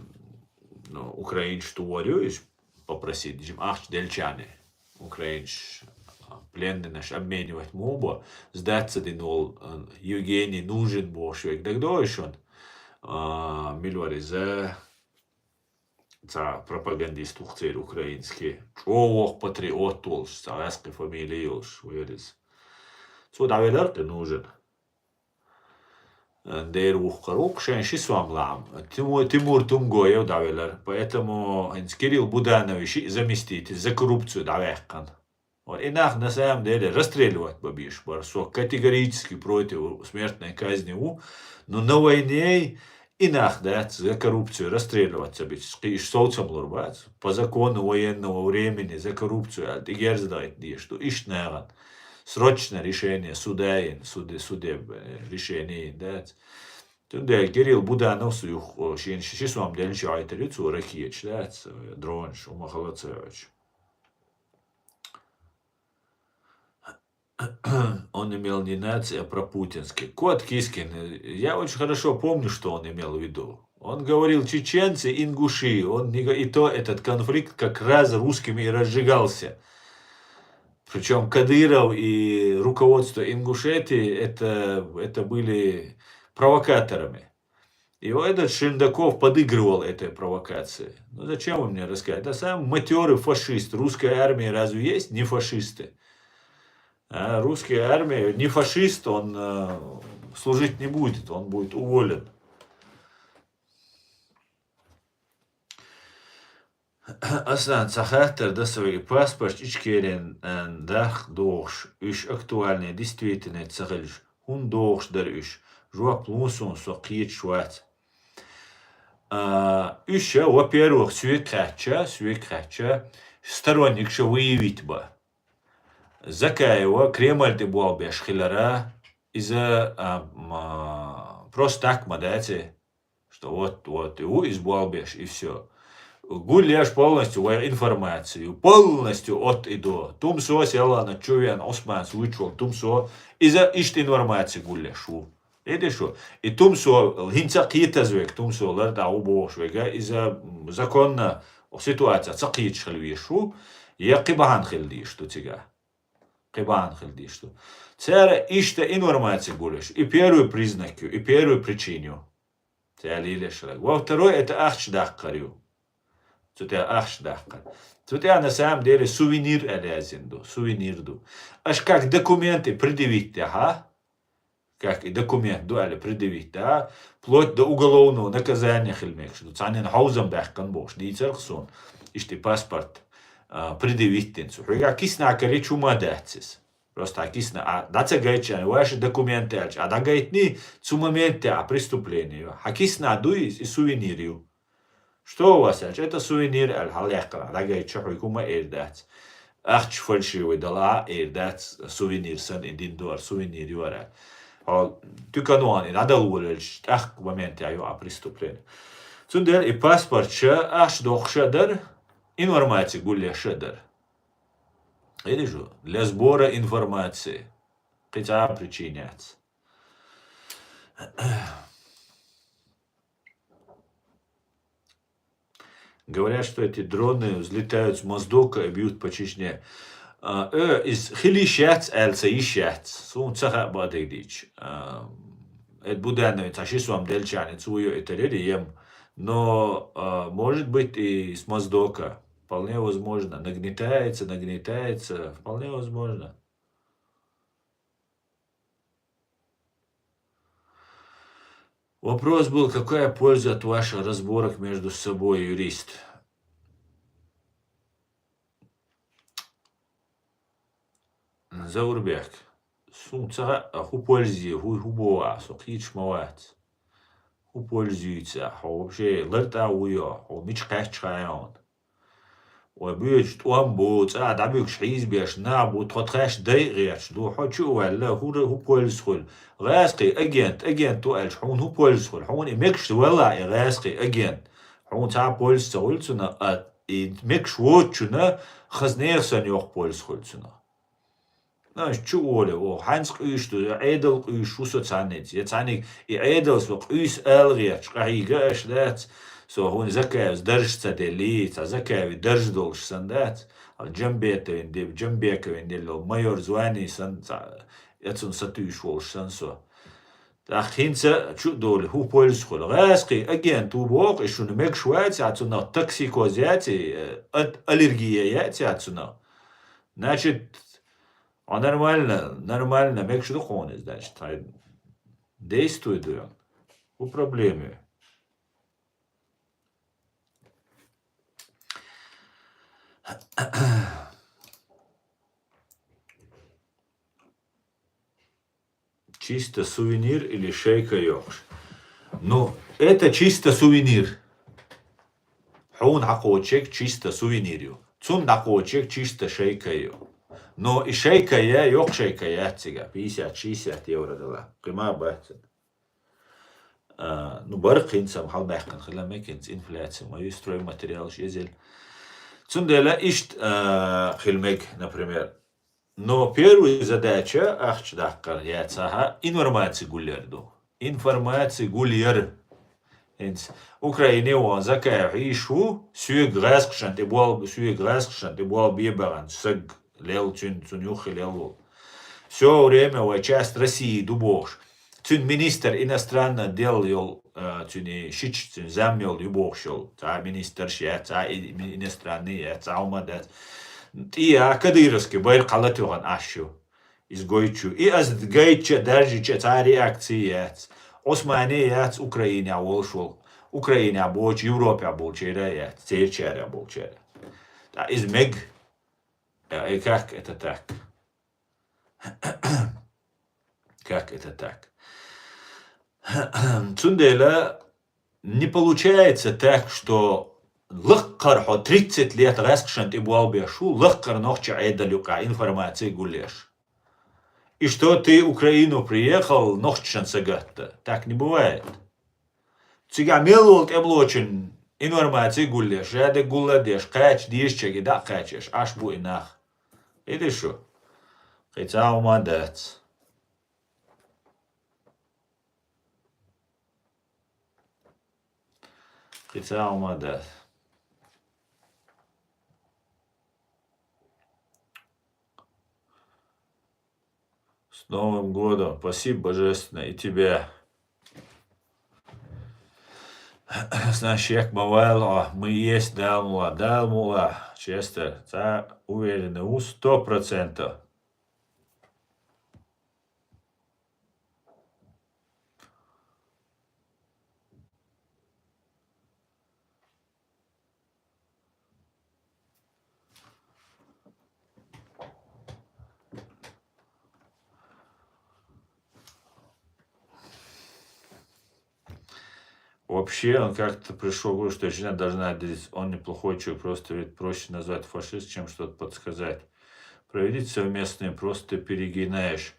ну, украинцаш тӀе варю уж попросить, дижим ахча делча а. Украинцаш, а, пленныйнаш обменивать ма бу, сдаться дина волу, а, Евгений Нужин бохуш верг дагадогӀий шуна? А, мила вара иза? Цхьа пропагандист ву-кх церан украинский. ЧӀогӀа воккха патриот волуш, цхьа гӀаьскхи фамилия йолуш вара иза. Цо дӀавелира-кх Нужин. Дера вухкар ву-кх шайн ши сом лаам. Тиму-, Тимур Тумгоев дӀавелира. Поэтому хӀинца Кирилл Буданови шиъ заместитель за коррупцию дӀаваьккхина. Вот, и нах на самом деле расстреливать бан безаш бара. Со категорически против смертной казни ву, но на войне и нах дац за коррупцию расстреливать ца биташ. Кхин уьш совцам лур бац. По закону военного времени за коррупцию аьлла, тӀегерзадайта дезаш ду иштта нахана. Срочно решение суда йина, суде-, судеб-, э, решение йина дац. Цундела Кирилл Буданов со юха, шена ши сом делча Ӏойтар ю цо ракеташ, дац, э, дронаш, хӀума хала ца йоцуш. Он имел не наци, а пропутинский. Кот Кискин, я очень хорошо помню, что он имел в виду. Он говорил: «Чеченцы, ингуши». Он не го-, и то этот конфликт как раз русскими и разжигался. Причём Кадыров и руководство Ингушетии это, это были провокаторами. И вот этот Шиндаков подыгрывал этой провокации. Ну зачем вы мне рассказываете? Это самый матерый фашист. Русская армия разве есть не фашисты? А русская армия не фашист, он, э, служить не будет, он будет уволен. Аслан, цхьа хаттар да сан вега, паспорт Ичкерин, э, дах дохуш, уьш актуальный, действительный ца хилча, хӀунда дохуш дара уьш? Жоп лун суна, со кхеташ вац. А, уьш, во-первых, соьга хаьттича, соьга хаьттича, сторонникаш выявить бан. Закаева Кремль тӀе болх беш хилар, иза, а, м, а, просто так ма дац, что вот, вот, и ву иза болх беш, и всё. Гулъеш полностью вай информацию, полностью от и до. Тумсо, селлана чу веана, Ӏусманца вуьйцуш волу Тумсо, иза иштта информацию гулъеш ву. Эдиш ву. И Тумсо, хӀинца а кхетаза вега Тумсо лар дӀа ву бохуш вега, иза, м, законна ситуаци ца кхеташ хила везаш ву, я кхин бахьана хила дезаш ду цигахь. Кхин бахьана хила дезаш ду. Цара иштта информаци гулъеш. И первый признак ю, и первый причин ю. Цара лелаш хилар. Во второй, это ахча даккхар ю. Цу тӀехь ахча даккхар. Цу тӀехь на самом деле сувенир аьлла яздина ду. Сувенир ду. Аш как документы предъявить дехьа, как и документ ду аьлла предъявить да, вплоть до уголовного наказания хила мегаш ду. Цхьаннен хьовзам баьккхина бохуш дийцарх суна. Иштта и паспорт, а, предъявить дина цу. Хьоьгахь кисана карича хӀума дац иза. Просто хьан кисана, а, дӀа ца гайтча, ваши документы аьлча, а дӀагайтний, цу моменте а преступление ю. Хьан кисана дуй иза, и сувенир ю. Что у вас аьлча, это сувенир аьлла, хьалаяьккхина, дӀагайтча хьоьга хӀума эр дац. Ахча фальшивый дала а эр дац, сувенир санна и дина ду ара, сувенир ю ара. Хьо туьканон и дӀадала волавелча, тӀаккха моменте а ю а преступление. Цундела и паспорт ша, ахча доккхуш а дара, информаци гулъеш а дара. Или же для сбора информации. Кхин цхьа а причина яц. Говорят, что эти дроны взлетают с Моздока и бьют по Чечне. А, э, из хила йиш яц аьлла ца йиш яц. Суна ца хаьа бакъдерг дийцича. А, эт Буданови цхьа ши сом делчарна цу йо и тарери ем. Но, а, может быть, и с Моздока. Вполне возможно. Нагнетается, нагнетается. Вполне возможно. Вопрос был, какая польза от ваших разборок между собой, юрист? Заурбек, суна ца хаьа, хӀун польза, хӀу-, хӀун боху ахь, со кхеташ ма вац. ХӀун пользуьйту ахь, хьо вообще лартӀа а вуй, хьо мича кхаьчча хаьа хьуна? Вай боьдуш тӀом бу, цӀа дӀабуьгуш хьийзабеш нах бу, тхо тхаьш дайа гӀерташ ду, хьо чу а ваьлла, хӀура хӀун польза хуьлу? ГӀаьскхий агент, агент ву аьлча, хьуна хӀун польза хуьлу? Хьуна и мегаш валахь и гӀаьскхий агент. Хьуна цхьа а польза ца хуьлу цунах, а и мегаш воцучунна хаза нехан санна йоккха польза хуьлу цунах. Аша чу а волий, оха хьаьнца къуьйсуш ду, я Ӏедал къуьйсуш ву со цхьанница, я цхьанниг и Ӏедалс ван къуьйсу ала гӀерташ къахьийга аша дац, со хӀуна Закаевс дарж ца деллий, цхьа Закаеви дарж долуш санна дац, хьал Джамбетовин де-, Джамбековин делла майор звани санна цхьа, я цунна сатуьйсуш волуш санна со. ТӀаккха хӀинца чу а долий, хӀун польза хуьлу? ГӀаьскхий агент ву боху, и шуна мегаш вац, я цунах токсикоз яц, э, ад-, аллергия яц, я цунах. Значит, а нормально, нормально, мегаш ду хьуна иза, значит, хьайн действуй ду. ХӀун проблема ю? Чисто сувенир или шайка йохуш? Ну, это чисто сувенир. Хьуна дӀакхочу чек чисто сувенир ю. Цунна дӀакхочу чек чисто шайка ю. Но и шайка я, йоккха шайка яц цигахь, пятьдесят-шестьдесят евро дала. Кхин ма бац. А, ну, барх хӀинца-м хьалабаьккхина хила мега, хӀинца инфляция ма ю, стройматериалаш эзар. Цундела иштта, а, хила мега, например. Но первая задача ахча даккхар яцахьа информаци гулъяр ду. Информаци гулъяр. ХӀинца Украине ван Закаев хьийш ву, соьга гӀаьскхашан тӀе бол-, соьга гӀаьскхашан тӀе бол бебагӀан саг лел цуьнан, цунна юххе лел волу. Всё время вай часть России ду бохуш. Цуьнан министр иностранных дел йолу, а, цуьнан шича, цуьнан зам йолу ю бохуш йолу. Цхьа министрш яц, цхьа и-, ми-, иностранный яц, цхьа хӀума дац. ТӀе а кадыровский байракх хьалатоьхна Ӏаш ю. Иза гойтуш ю. И аса гайтча, даржича цхьа реакция яц. Ӏусмане яц Украинехь волуш волу. Украинехь боцу, Европехь болчеран яц, церачаран болчеран. Ткъа иза мега. Э, как это так? Как это так? Цундела Не получается так, что лакхара хьо тридцать лет гӀаскхашна тӀе болх беш ву, лакхара нохчийн Ӏедал юкъа информаци гулъеш. И что ты Украину приехал, нохчашна сагатта. Так не бывает. Цигахь мел волу тӀемалочун информаци гулъеш, шадерг гулдеш, кхача дезачаьрга дӀа а кхачош, Ӏаш бу и нах. Иди шу. Кхин цхьа хӀума дац. Кхин цхьа хӀума дац. С Новым годом! Спасибо, божественно, и тебя. Значит, як ма вайл, а, мы есть, Дала мукъ лахь, Дала мукъ лахь, Честер, цхьа уверенный ву сто процентов. Вообще, он как-то пришёл к выводу, что жена должна отделиться. Он неплохой человек, просто ведь проще назвать фашист, чем что-то подсказать. Проведите совместные, просто перегинаешь.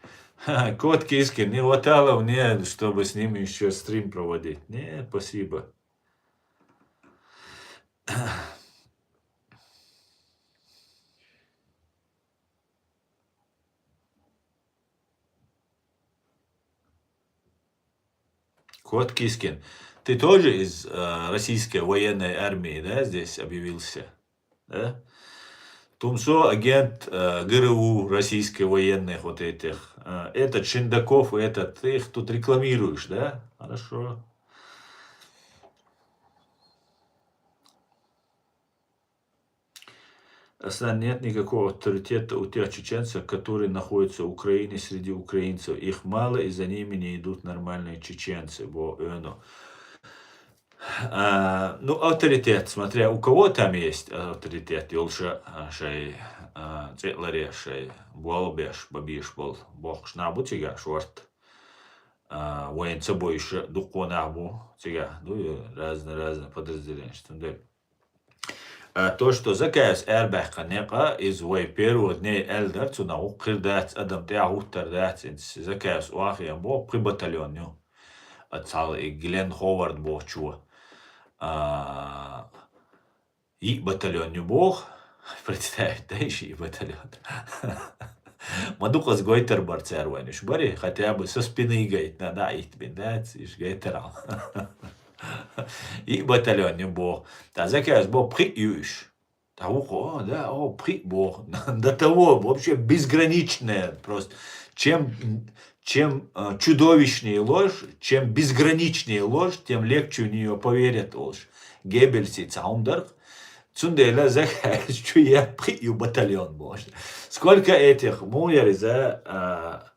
Ха, кот Кискин, не хватало мне, чтобы с ним ещё стрим проводить. Не, спасибо. Кот Кискин, ты тоже из, э, российской военной армии, да, здесь объявился? Да? Тумсо агент, э, ГРУ, российской военных вот этих. Э, этот Шиндаков, этот, ты их тут рекламируешь, да? Хорошо. Аслан, нет никакого авторитета у тех чеченцев, которые находятся в Украине среди украинцев. Их мало, и за ними не идут нормальные чеченцы. Бо, э, ну. А, ну, авторитет, смотря у кого там есть авторитет, йолуш а шайн, а, цӀе а ларъеш, шайн болх беш, бан безаш болу бохкуш нах бу цигахь шорта. А, вайна ца бовзуш дуккха нах бу цигахь, ду, разно-разно подразделенеш, цундела. А, то, что Закаевс арабаьккхина некъ, иза вай первых дней аьлла дара цунах, хӀокху хир дац, адам тӀехь хӀуттур дац, иза Закаевс охьахиъна боху, пхи батальон ю. А цхьалла и Глен Ховард бохучо. А, йиъ батальон ю боху. Представить, да, иши йиъ батальон. Ма дукха аса гойтур бара цара вайна. Уьш барий, хотя бы со спины гайтина, да, итт бина дац, иш гайтарал. Йиъ батальон ю боху. Ткъа Закаевс боху, пхиъ ю уьш. Ткъа вукхо, о, да, о, пхиъ боху. До того, вообще безграничное просто. Чем, чем, э, чудовищнее ложь, чем безграничнее ложь, тем легче в неё поверят, олуш. Геббельсца хьуна дара. Цундела Закаевс чу ян пхиъ ю батальон боху. Сколько этих, муха яра иза, а,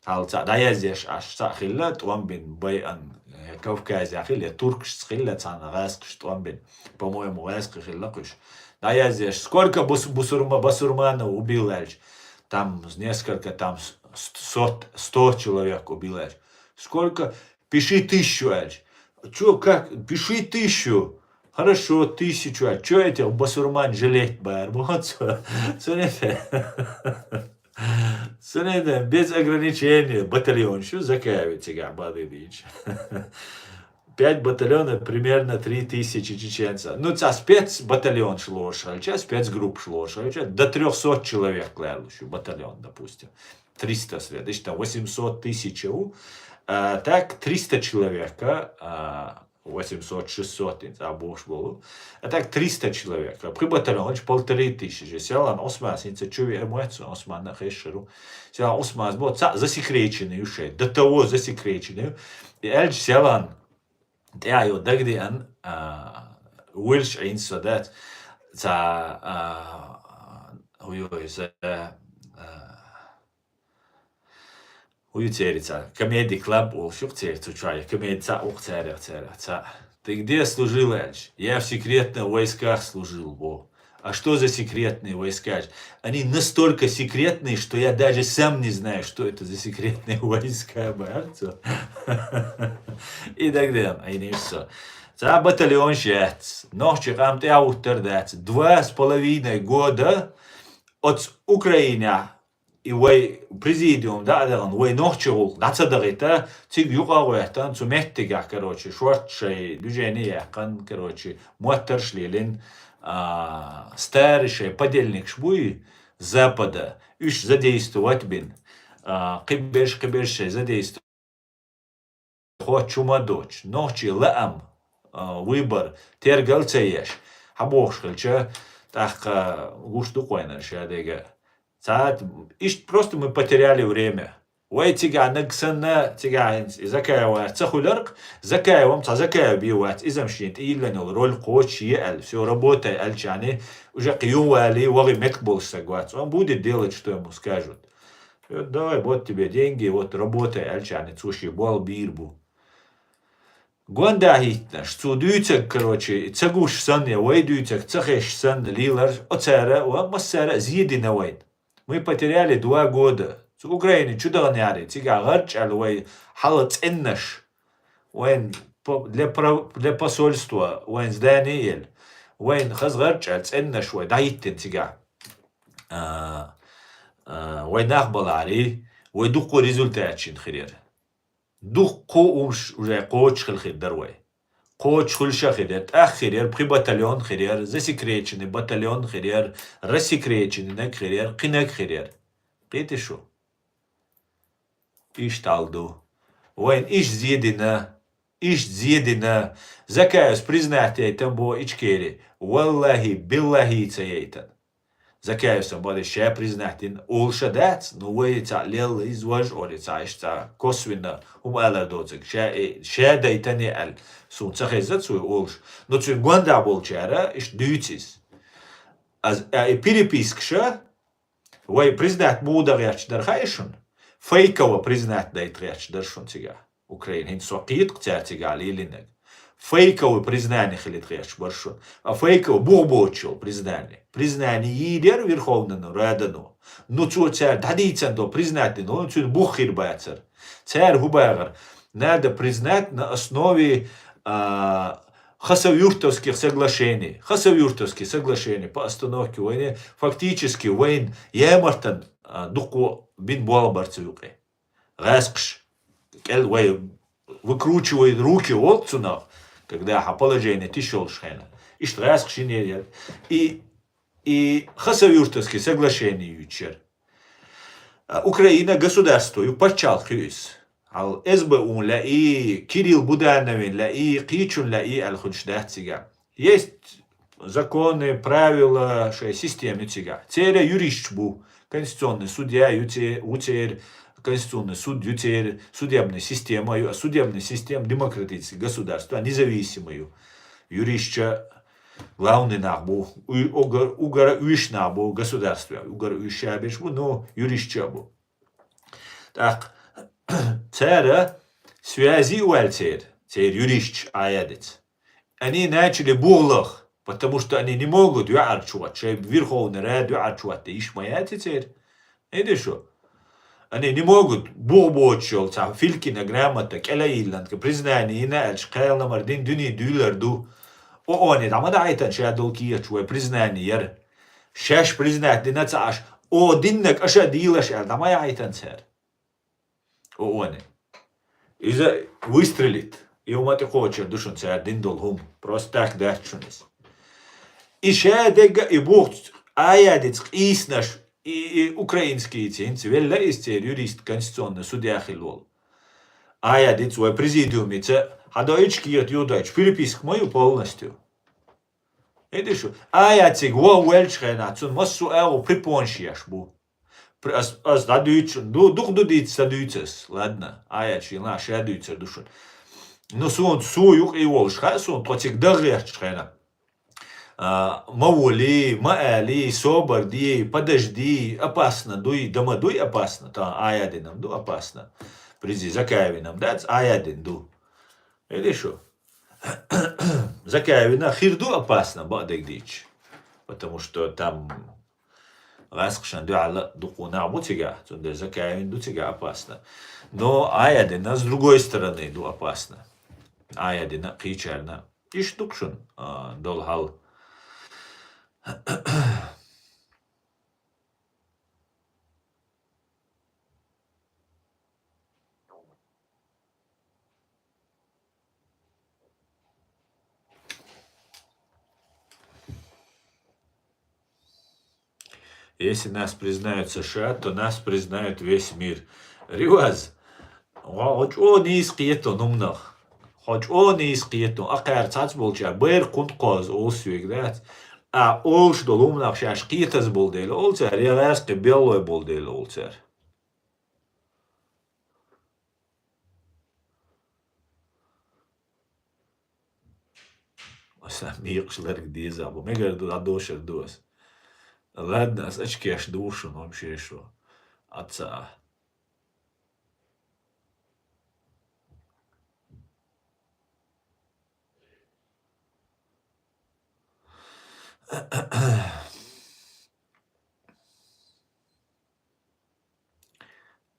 хьалха цхьаъ дӀаяздеш, аш цхьаъ хилла, тӀом бина байан, э, Кавказехь хилла, я туркашца хилла, цхьана гӀаскхашца тӀом бина. По-моему, гӀаскхий хилла кхуьш. ДӀаяздеш, сколько бус-, бусурма-, басурманов убил аьлча, там несколько, там с-, сто, сто человек убил аьлча. Сколько? Пиши тысячу аьлча. Чё, как? Пиши тысячу. Хорошо, тысячу аьлча. Чё этих басурман жалеть бара? Вот, цу-, цунна тӀе. Цунна тӀе без ограничения батальон шу Закаевс цигахь бадийдийча. Пять батальонов, примерно три тысячи чеченцев. Ну, цхьа спецбатальонаш лоруш хилча, спецгруппаш лоруш хилча, до трёхсот человек лаьрла шу батальон, допустим. Триста след, ишта восемьсот, тысяча ву. А так, триста человека, а, восемьсот, шестьсот, цхьа бохуш болу. А так, триста человека. Пхи батальон, полторы тысячи. Селан Осмас, хӀинца чу веа моьтту, Османна хезаш ву. Селан Осмас бо, цхьаъ засекреченный ю шайн. До того засекреченный ю. И аьлча Селан тӀаьхьа йо дагадеана, а, вуьллуш Ӏийна со дац, цхьа, а, хӀу ю иза, а, хӀу ю церан цхьа, Comedy Club олуш ю-кх церан цу чохь, я Comedy цхьаъ ву-кх царех, царех цхьаъ. Ты где служил, аьлча? Я в секретных войсках служил, бо. А что за секретные войска? Они настолько секретные, что я даже сам не знаю, что это за секретные войска, бац. И так далее. Ай, не всё. Цхьа батальонаш яц, нохчий къам тӀехьа уттар дац. Два с половиной года оц Украина и вай президиум да адахан, вай нохчий гӀулкъ дӀа ца дагӀита, цига юкъа гӀоьттан, цу меттигах, короче, шорт шай движение яьккхан, короче, моттарш лелин, а, старый шай подельникш буй Запада, уьш задействовать бин, а, кхибеш, кхибеш шай задействовать хо чума доч, нохчий лаам, а, выбор, тергал ца еш, хьабохуш хилча, тӀаккха гуш ду къойнар шадега. Цаат, ишт просто мы потеряли время. Вай цига наг санна, цига хӀинца и Закаева ца хуьларкъ, Закаевам цхьа Закаев бий вац, изам шин тӀийиллан йолу роль кхочуш е аьлла, всё, работай аьлчани, уже кхин юхавали, вагӀи метка болуш саг вац. Он будет делать, что ему скажут. Всё, давай, вот тебе деньги, вот работай аьлчани, цо ши болу бийр бу. Гонда хӀиттинарш, цу дуьйцаг, короче, ца гуш санна, я вай дуьйцаг ца хеш санна лийлар, оцара ва массара а зедина вайн. Мы потеряли два года. Цу Украине чу даханехьари, цига гӀарчӀал вай хьала цӀеннаш. Вайн по-, для про-, для посольства вайн здание ел. Вайн хаз гӀарчӀал цӀеннаш вай дӀахӀиттина цига. А, а, вай нах балари, вай дуккху результатчин хир яра. Дуккху умш уже кхочуш хила хир дара вай. Кхочуш хуьлуш а хир яра, тӀах хир яра, пхи батальон хир яра, засекреченный батальон хир яра, рассекреченный наг хир яра, кхинаг хир яра. Кхийти шу? Иштта ал ду. Вайн иш зедина, иш зедина. Закаевс признать яйтан бо Ичкери. Валлахи, биллахи ца яйтан. Закаевсан бали ша признать дина олуша дац, ну вай ца лел из важ ори ца иш ца косвина хӀума алар доцаг. Ша, э, ша дайтане ал. Сун ца хеза цу олуш. Ну цуьн гонда болчара, иш дуьйциз. Аз, а, и перепискаша, вай признать муха дан гӀерташ дара хаьа шуна? Фейково признать дайта гӀерташ дара шуна цига. Украина, хӀинца со кхетакх цаьрца цига лелинарг. Фейково признание хилита гӀерташ бара шуна. А фейково бух боцуш йолу признание. Признание йийр яра Верховнано, Радано. Ну цо цара дӀадийцан до признать дина, ну цуьнан бух хир бацара. Цара хӀу бахара? Надо признать на основе, а, Хасавюртовских соглашений. Хасавюртовские соглашения по остановке войны фактически вайн ямартан, а, дуккхо бин болх бар цу юкъе. ГӀаскхаш кӀел вай выкручивает руки волу цунах, когда хьан положение тиш йолуш хена. Иштта гӀаскхаш йина яра. И, и Хасавюртовские соглашения юьйцуш яра. А, Украина государство ю, пачхьалкх ю иза. Хьал СБУ-н лаьий, Кирилл Будановин лаьий, кхечун лаьий аьлла хуьлуш дац цига. Есть законы, правила, шайн система ю цига. Церан юристаш бу, конституционный судья ю це-, ву церан, конституционный суд ю церан, судебная система ю, а судебная система демократический государство, независимый ю. Юристаш главный нах бу, уй-, угар-, угара уьш нах бу государстве, угара уьш шабеш бу, но юристаш а бу. ТӀаккха цара связи а ваьлла церан, церан юристаш Ӏаядица. Они начали бух лаха, потому что они не могут юьхьарчу хӀотта, шайн Верховный Рада юьхьарчу хӀотта йиш ма яц церан. Иди шу. Они не могут, бух боцуш йолу цхьа Филькина грамота кӀел а йилланка, признание йина аьлча, кхалнамар дин дуьне дуьйлар ду. ООН-е дӀа ма даӀийтан ша долу кехаташ вай признание яра. Шаьш признать дина ца Ӏаш, о, диннаг аша а дийлаш аьлла, дӀа ма яӀийтан цара. ООН-е. Иза выстрелит. И хӀума тӀекхочур ду шуна цара дин долу хӀума. Просто так дац шуна иза. И ша дегга и бух Ӏаядица къийсинарш, и, и украинский цинца велла иза церан юрист конституционный судья хилла волу. Ӏаядица вай президиумица, хьан дойтуш кехат юхадойтуш, переписка ма ю полностью. Иди шу, Ӏаяд цига ваха веллачу хенахь, цунна массо а агӀо припонаш еш бу. При-, ас, ас дӀадуьйцу шуна, ду-, дукха ду дийца ца дуьйцу ас. Ладно, Ӏаяд шийла ша дуьйцур ду шуна. Ну, суна, суна юкъе волуш хаьа суна, тхо цига даха гӀертачу хенахь. А, ма волий, ма алий, собар дий, подожди, опасно дуй, да ма дуй опасно, та Ӏаядинам ду опасно. Призи Закаевинам дац, Ӏаядин ду. Иди шу. Закаевина хир ду опасно, бакъдерг дийцча. Потому что там гӀаскхашна дуьхьал дукха нах бу цига, цундела Закаевин ду цига опасно. Но Ӏаядина с другой стороны ду опасно. Ӏаядина кхечарна Иштта ду-кх шуна, а, долу хьал. Если нас признают США, то нас признают весь мир. Риваз, хьо, хьо чӀогӀа нийса кхета хӀуманах. Хьо чӀогӀа нийса кхета, ахьа цхьацца болчара, бер кхунт кхоза олуш верг дац. А олуш долу хӀуманах шаьш кхетаза болу дела олу цара, я гӀаьскхи беллой болу дела олу цара. Аса мекъаш ларг деза бу. Мегар ду, дӀадошар ду аса. Ладно, ас ачкеш ду шуна, хӀума шеша. Аца.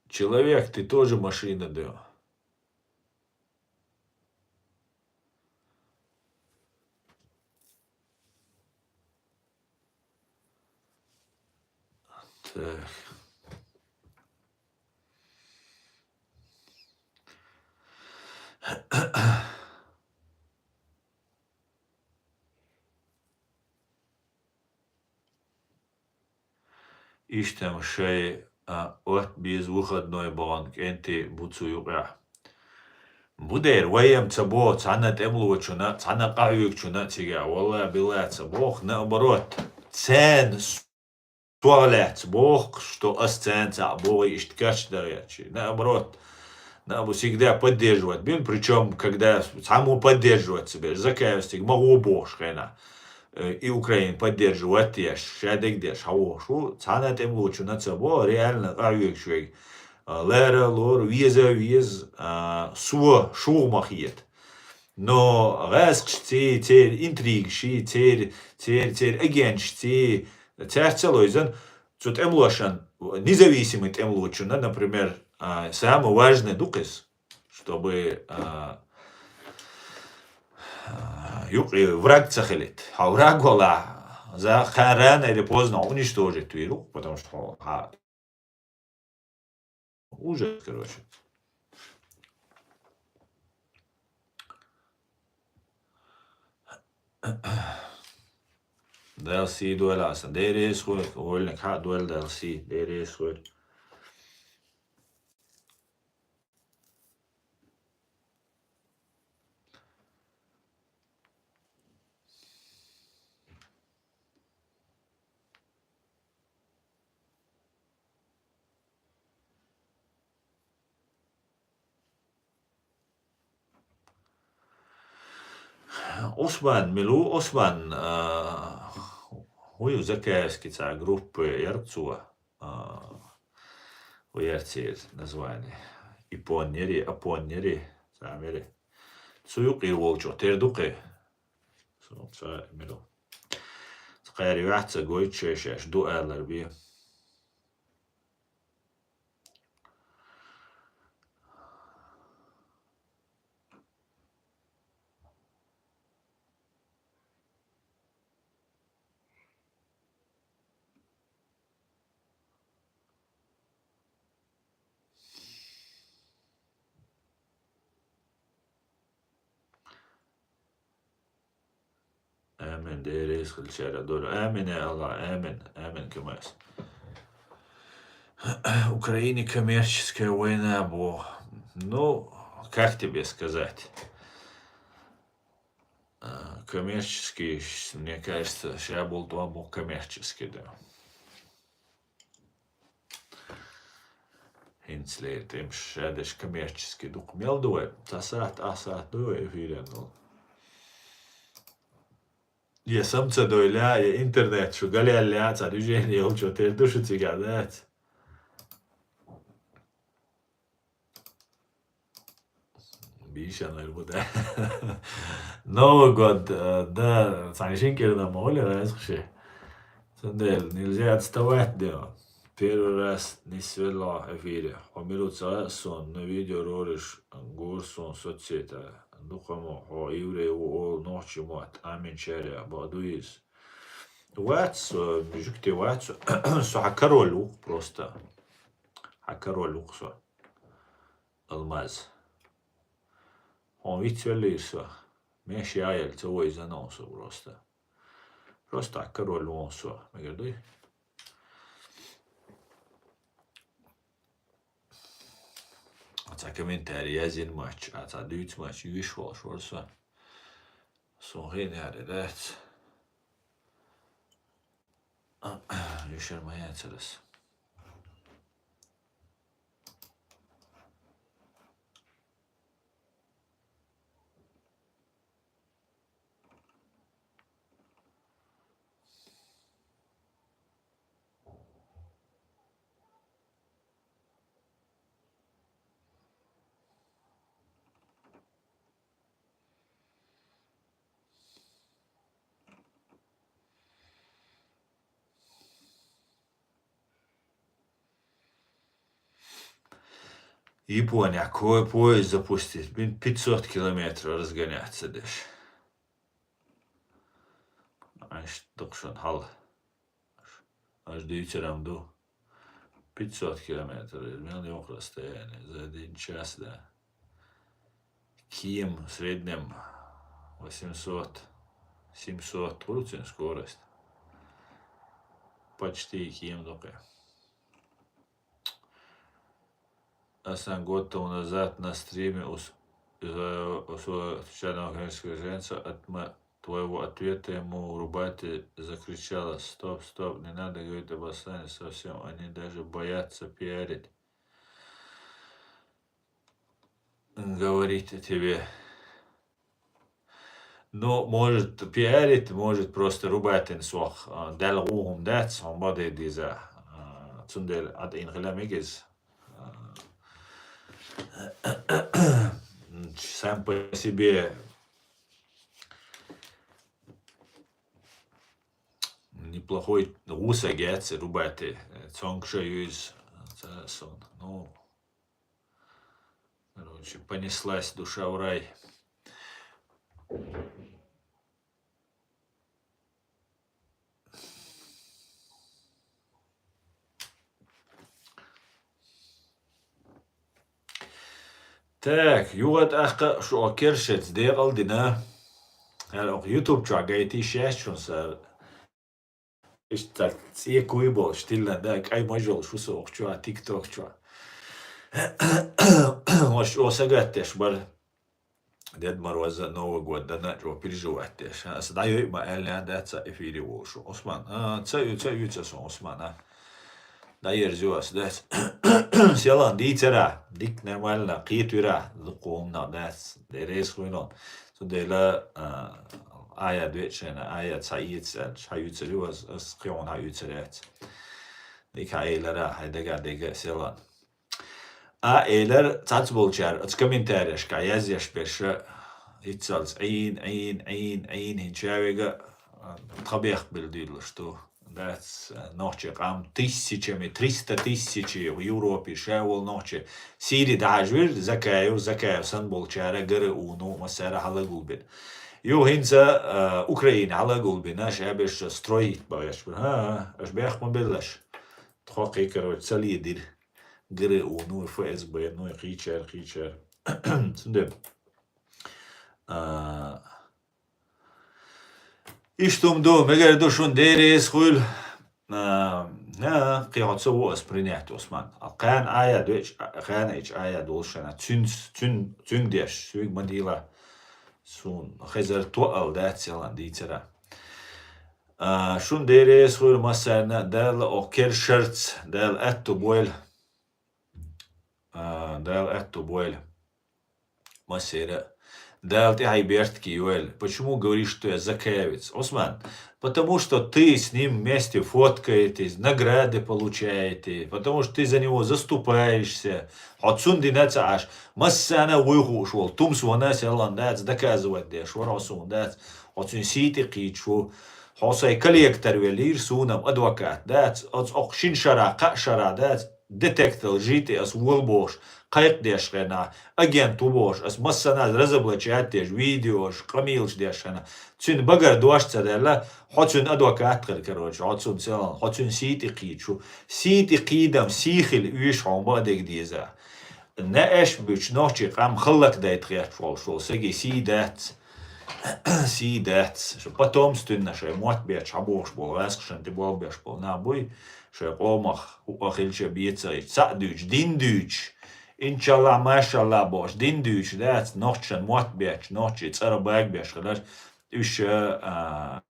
Человек, ты тоже машина, да? Так. Иштта-м шай, а, отта беза выходной бахана кӀентий бу цу юкъехь. Бу дера, вай-м ца боху цхьана тӀемалочунна, цхьана къахьоьгучунна а цигахь, валла-билла ца боху, наоборот, царна сох лаьцна боху, что ас царна цхьаъ бохий иштта кечдара гӀерташ. Наоборот, Набу всегда поддерживать бен, причём, когда цхьаммо поддерживать ца беш, Закаевс цига ма гӀо бохуш хенахь, э, и Украина поддерживать еш, ша дегдеш, хьан вохуш ву, цхьана тӀемалочунна ца бо, реально къахьоьгуш вега, а, лара, лора, веза, веза, а, со шух ма хета. Но гӀаскхашций, церан интригаший, церан, церан, церан агенташций, цаьрца лойзан, цу тӀемалошан, независимый тӀемалочунна, например, а, самое важное ду кхиз, чтобы, а, а, юкъе враг ца хилийта. Хьо враг валахь, за, ха-, рано или поздно уничтожить вийр ву, потому что хьо, хьа, ужас, короче. Дала сий дойла аса. Деррис хуй, вольник хьа дойла Дала сий, деррис хуй. Осман, мила ву Осман, а, хӀун ю Закаевский цхьа группа яра цо, а, хӀун яра церан название? Ипон яри, Апон яри, цхьа мери. Цу юкъе волчо тера ду кхе? Со ца мила ву. Цкъа яра юьхь ца гойту шай шаьш ду алар бен. Амин. Дела реза хилчара дора. Амин, я Аллах. Амин. Амин, Камас. Украине коммерческая война, бо. Ну, как тебе сказать? А, коммерческий, ш-, мне кажется, ша болу тӀом бу коммерческий, да. ХӀинцалера тӀемаш ша деш коммерческий ду-кх. Мел ду вай? Цхьа сахьт, ах сахьт ду вай эфире долу? Я сам ца дойла, я интернет шу галаьлла, цхьа движение йолчо тера ду шу цигахь, дац? Бийшанар бу, да. Новый год, э, да, цхьана шин кӀирна ма хуьлу, раьза ши. Цундела нельзя отставать, да. Первый раз нисвелла эфире. Хьо мила ву ца хаьа суна, но видео роликаш гур суна соцсетя. Дукха мо, хьо еврей ву олу нохчийн мотт, амин чаря, бакъ ду иза. Вац со, жуьгти вац со, со хьан король ву просто. Хьан король ву со. Алмаз. Хьо вицвеллера со. Меш яелла ца вайзана со просто. Просто хьан король ву со. Мегар дуй? Цхьа комментарий язйина мач, а цхьа дуьйцу мач, юьш волуш вара со. Сон хиъна яра дац. Юьшар ма яцара ас. Япония ко-, поезд запустить. Блин, пятьсот километров разгоняться дальше. Аш дукшан хьал. Аш дуьйцурам ду. Пятьсот километров. Мел йоккха расстояние. За один час, да. Ким в среднем восемьсот, семьсот. Вуруцин скорость. Почти ким докъе. Асан год тому назад на стриме ус-, э, усвоил отвечал на украинского женца от мо-, твоего ответа ему Рубати закричала: «Стоп, стоп, не надо говорить об Аслане совсем, они даже боятся пиарить». Говорить о тебе. Ну, может, пиарит, может, просто Рубатин сох, а, Далла гӀо хӀума дац, хьуна баде деза. А, цундела Ӏад ин хила мегиз. А, сам по себе неплохой гӀусаг яц Рубати. Цонга ша юйз, ца сон. Ну, короче, понеслась душа в рай. Так, юха тӀаккха шу оха кершаца декъал дина. ХӀара оха YouTube чохь гайтий шаьш шун сара. Иштта цӀе куй болуш, тиллан да, кӀай мажолуш ву со оха чохь, TikTok чохь. Ош оха сагатдеш бара. Дед Мороза, Новый год дана чӀо переживать деш. Аса дӀайой ма аьлла дац ца эфире волуш. Усман, а, ца ю, ца ю, ца сон, Усман, а. ДӀаерзо ас дац. Селан дийцара, дик нормально, кхетвира, дукха хӀуманах дац. Де реза хуйнал. Цундела, а, аят вечана, аят схьаийца, схьаюьцар ю ас, ас кхион схьаюьцар яц. Дика хьаэлара, хьай дага дега селан. А, элар цхьацболчара оцу комментарияшка язъеш берш, иццалц Ӏийна, Ӏийна, Ӏийна, Ӏийна хӀинча вега, а, тхан бехк билла дуьйлалаш ду. Дац, а, нохчий къам тысячами, триста тысяч Европе ша волу нохчий. Сири дахьажвира Закаев, Закаев сан болчара гара уну, массара хьалагулбина. Ю хӀинца, а, Украина хьалагулбина, ша берш строить багӀеш бу. ХӀа, аш бехк ма беллаш. Тхо кхикаро ца ледира. Гара уну, ФСБ, ну, кхийчара, кхийчара. Цундела. А, иштта хӀума ду, мегар ду шун деррис хуьлу. А, а, кхин хьо ца ву ас принять, Усман. А кхана аят веч-, а, кхана ича аят волуш шана. Цуьнц-, цуьн-, цуьнга деш, суьйга ма дийла. Суна хезар тоъал дац ялан дийцара. А, шун деррис хуьлу массарна, Дала оха кершарц, Дала аьтту бойла. А, Дала аьтту бойла. Массера. Дала тӀаьхье бертке йойла. Почему говоришь, что я закаевец? Усман, потому что ты с ним вместе фоткаетесь, награды получаете, потому что ты за него заступаешься. Хьо цунна дина ца Ӏаш, массана вуй хууш волу, тумс вана селлан дац, доказывать деш вара хьо суна дац, хьо цуьнан сий тӀе кхийчаш ву. Хьо сайн коллектор веллийра, суна-м адвокат дац, оцу окху шина шарахь, кхаа шарахь дац, детектор лжи тӀе ас волу бохуш, кхайкхадеш хьайна, агент ву бохуш, ас массанхьа разоблачать деш, видеош, къамелаш деш хьайна, цуьнан багара дош ца даьлла, хьо цуьнан адвокат хир, короче, хьо цунна целан, хьо цуьнан сий тӀе кхийдаш ву. Сий тӀе кхийдам, сий хила уьш хьуна бакъдерг деза. НаьӀаш буьтуш нохчий къам хӀаллакдайта гӀерташ волуш волу саги сий дац. Сий дац. Шу потом стуьнна шайн мотт бетташ хьабохуш болу, гӀаскхашна тӀе болх беш болу нах буй, шайн къомах хӀуъа хилча бен ца хилча, цхьаъ дуьйцуш, дин дуьйцуш, иншаллахӀ, машаллахӀ бохуш, дин дуьйцуш дац, нохчашна мотт бетташ, нохчий цӀарах бага беш хилар, уьш, а,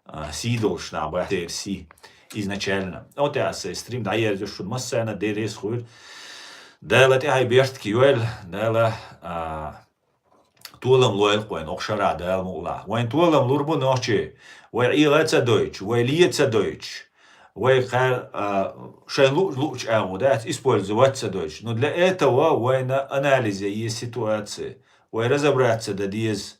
а, сий долуш нах бац, церан сий изначально. Оцу тӀехь ас сайн стрим дӀаерзош шуна массарна, Дела реза хуьлда. Дала тӀаьхье беркате йойла, Дала, а, толам лойла-кх вайна оха шарахь, Дала мукъалахь. Вайна толам лур бу нохчий, вай Ӏела а ца дойтуш, вай лен а ца дойтуш, вай кхара, а, шайн луъ-, луъучу агӀор дац, использовать а ца дойтуш. Но для этого вайна анализ ян еза ситуации, вай разобраться дан деза.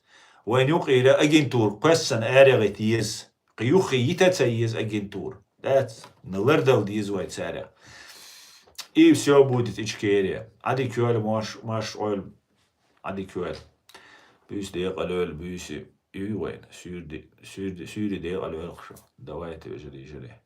Вайна юкъера агентура кхоьссина араяхийта еза. Кхин юххе йита а ца еза агентура. Дац, но лардала деза вай царех. И всё будет Ичкерия. Ӏадика йойла, Маш-, Маш Ӏойла. Ӏадика йойла. Буьйса декъала йойла, буьйса. Ю вайна, суьйре де-, суьйре де-, суьйре декъала йойла шу. Давайте, вежарий, жире.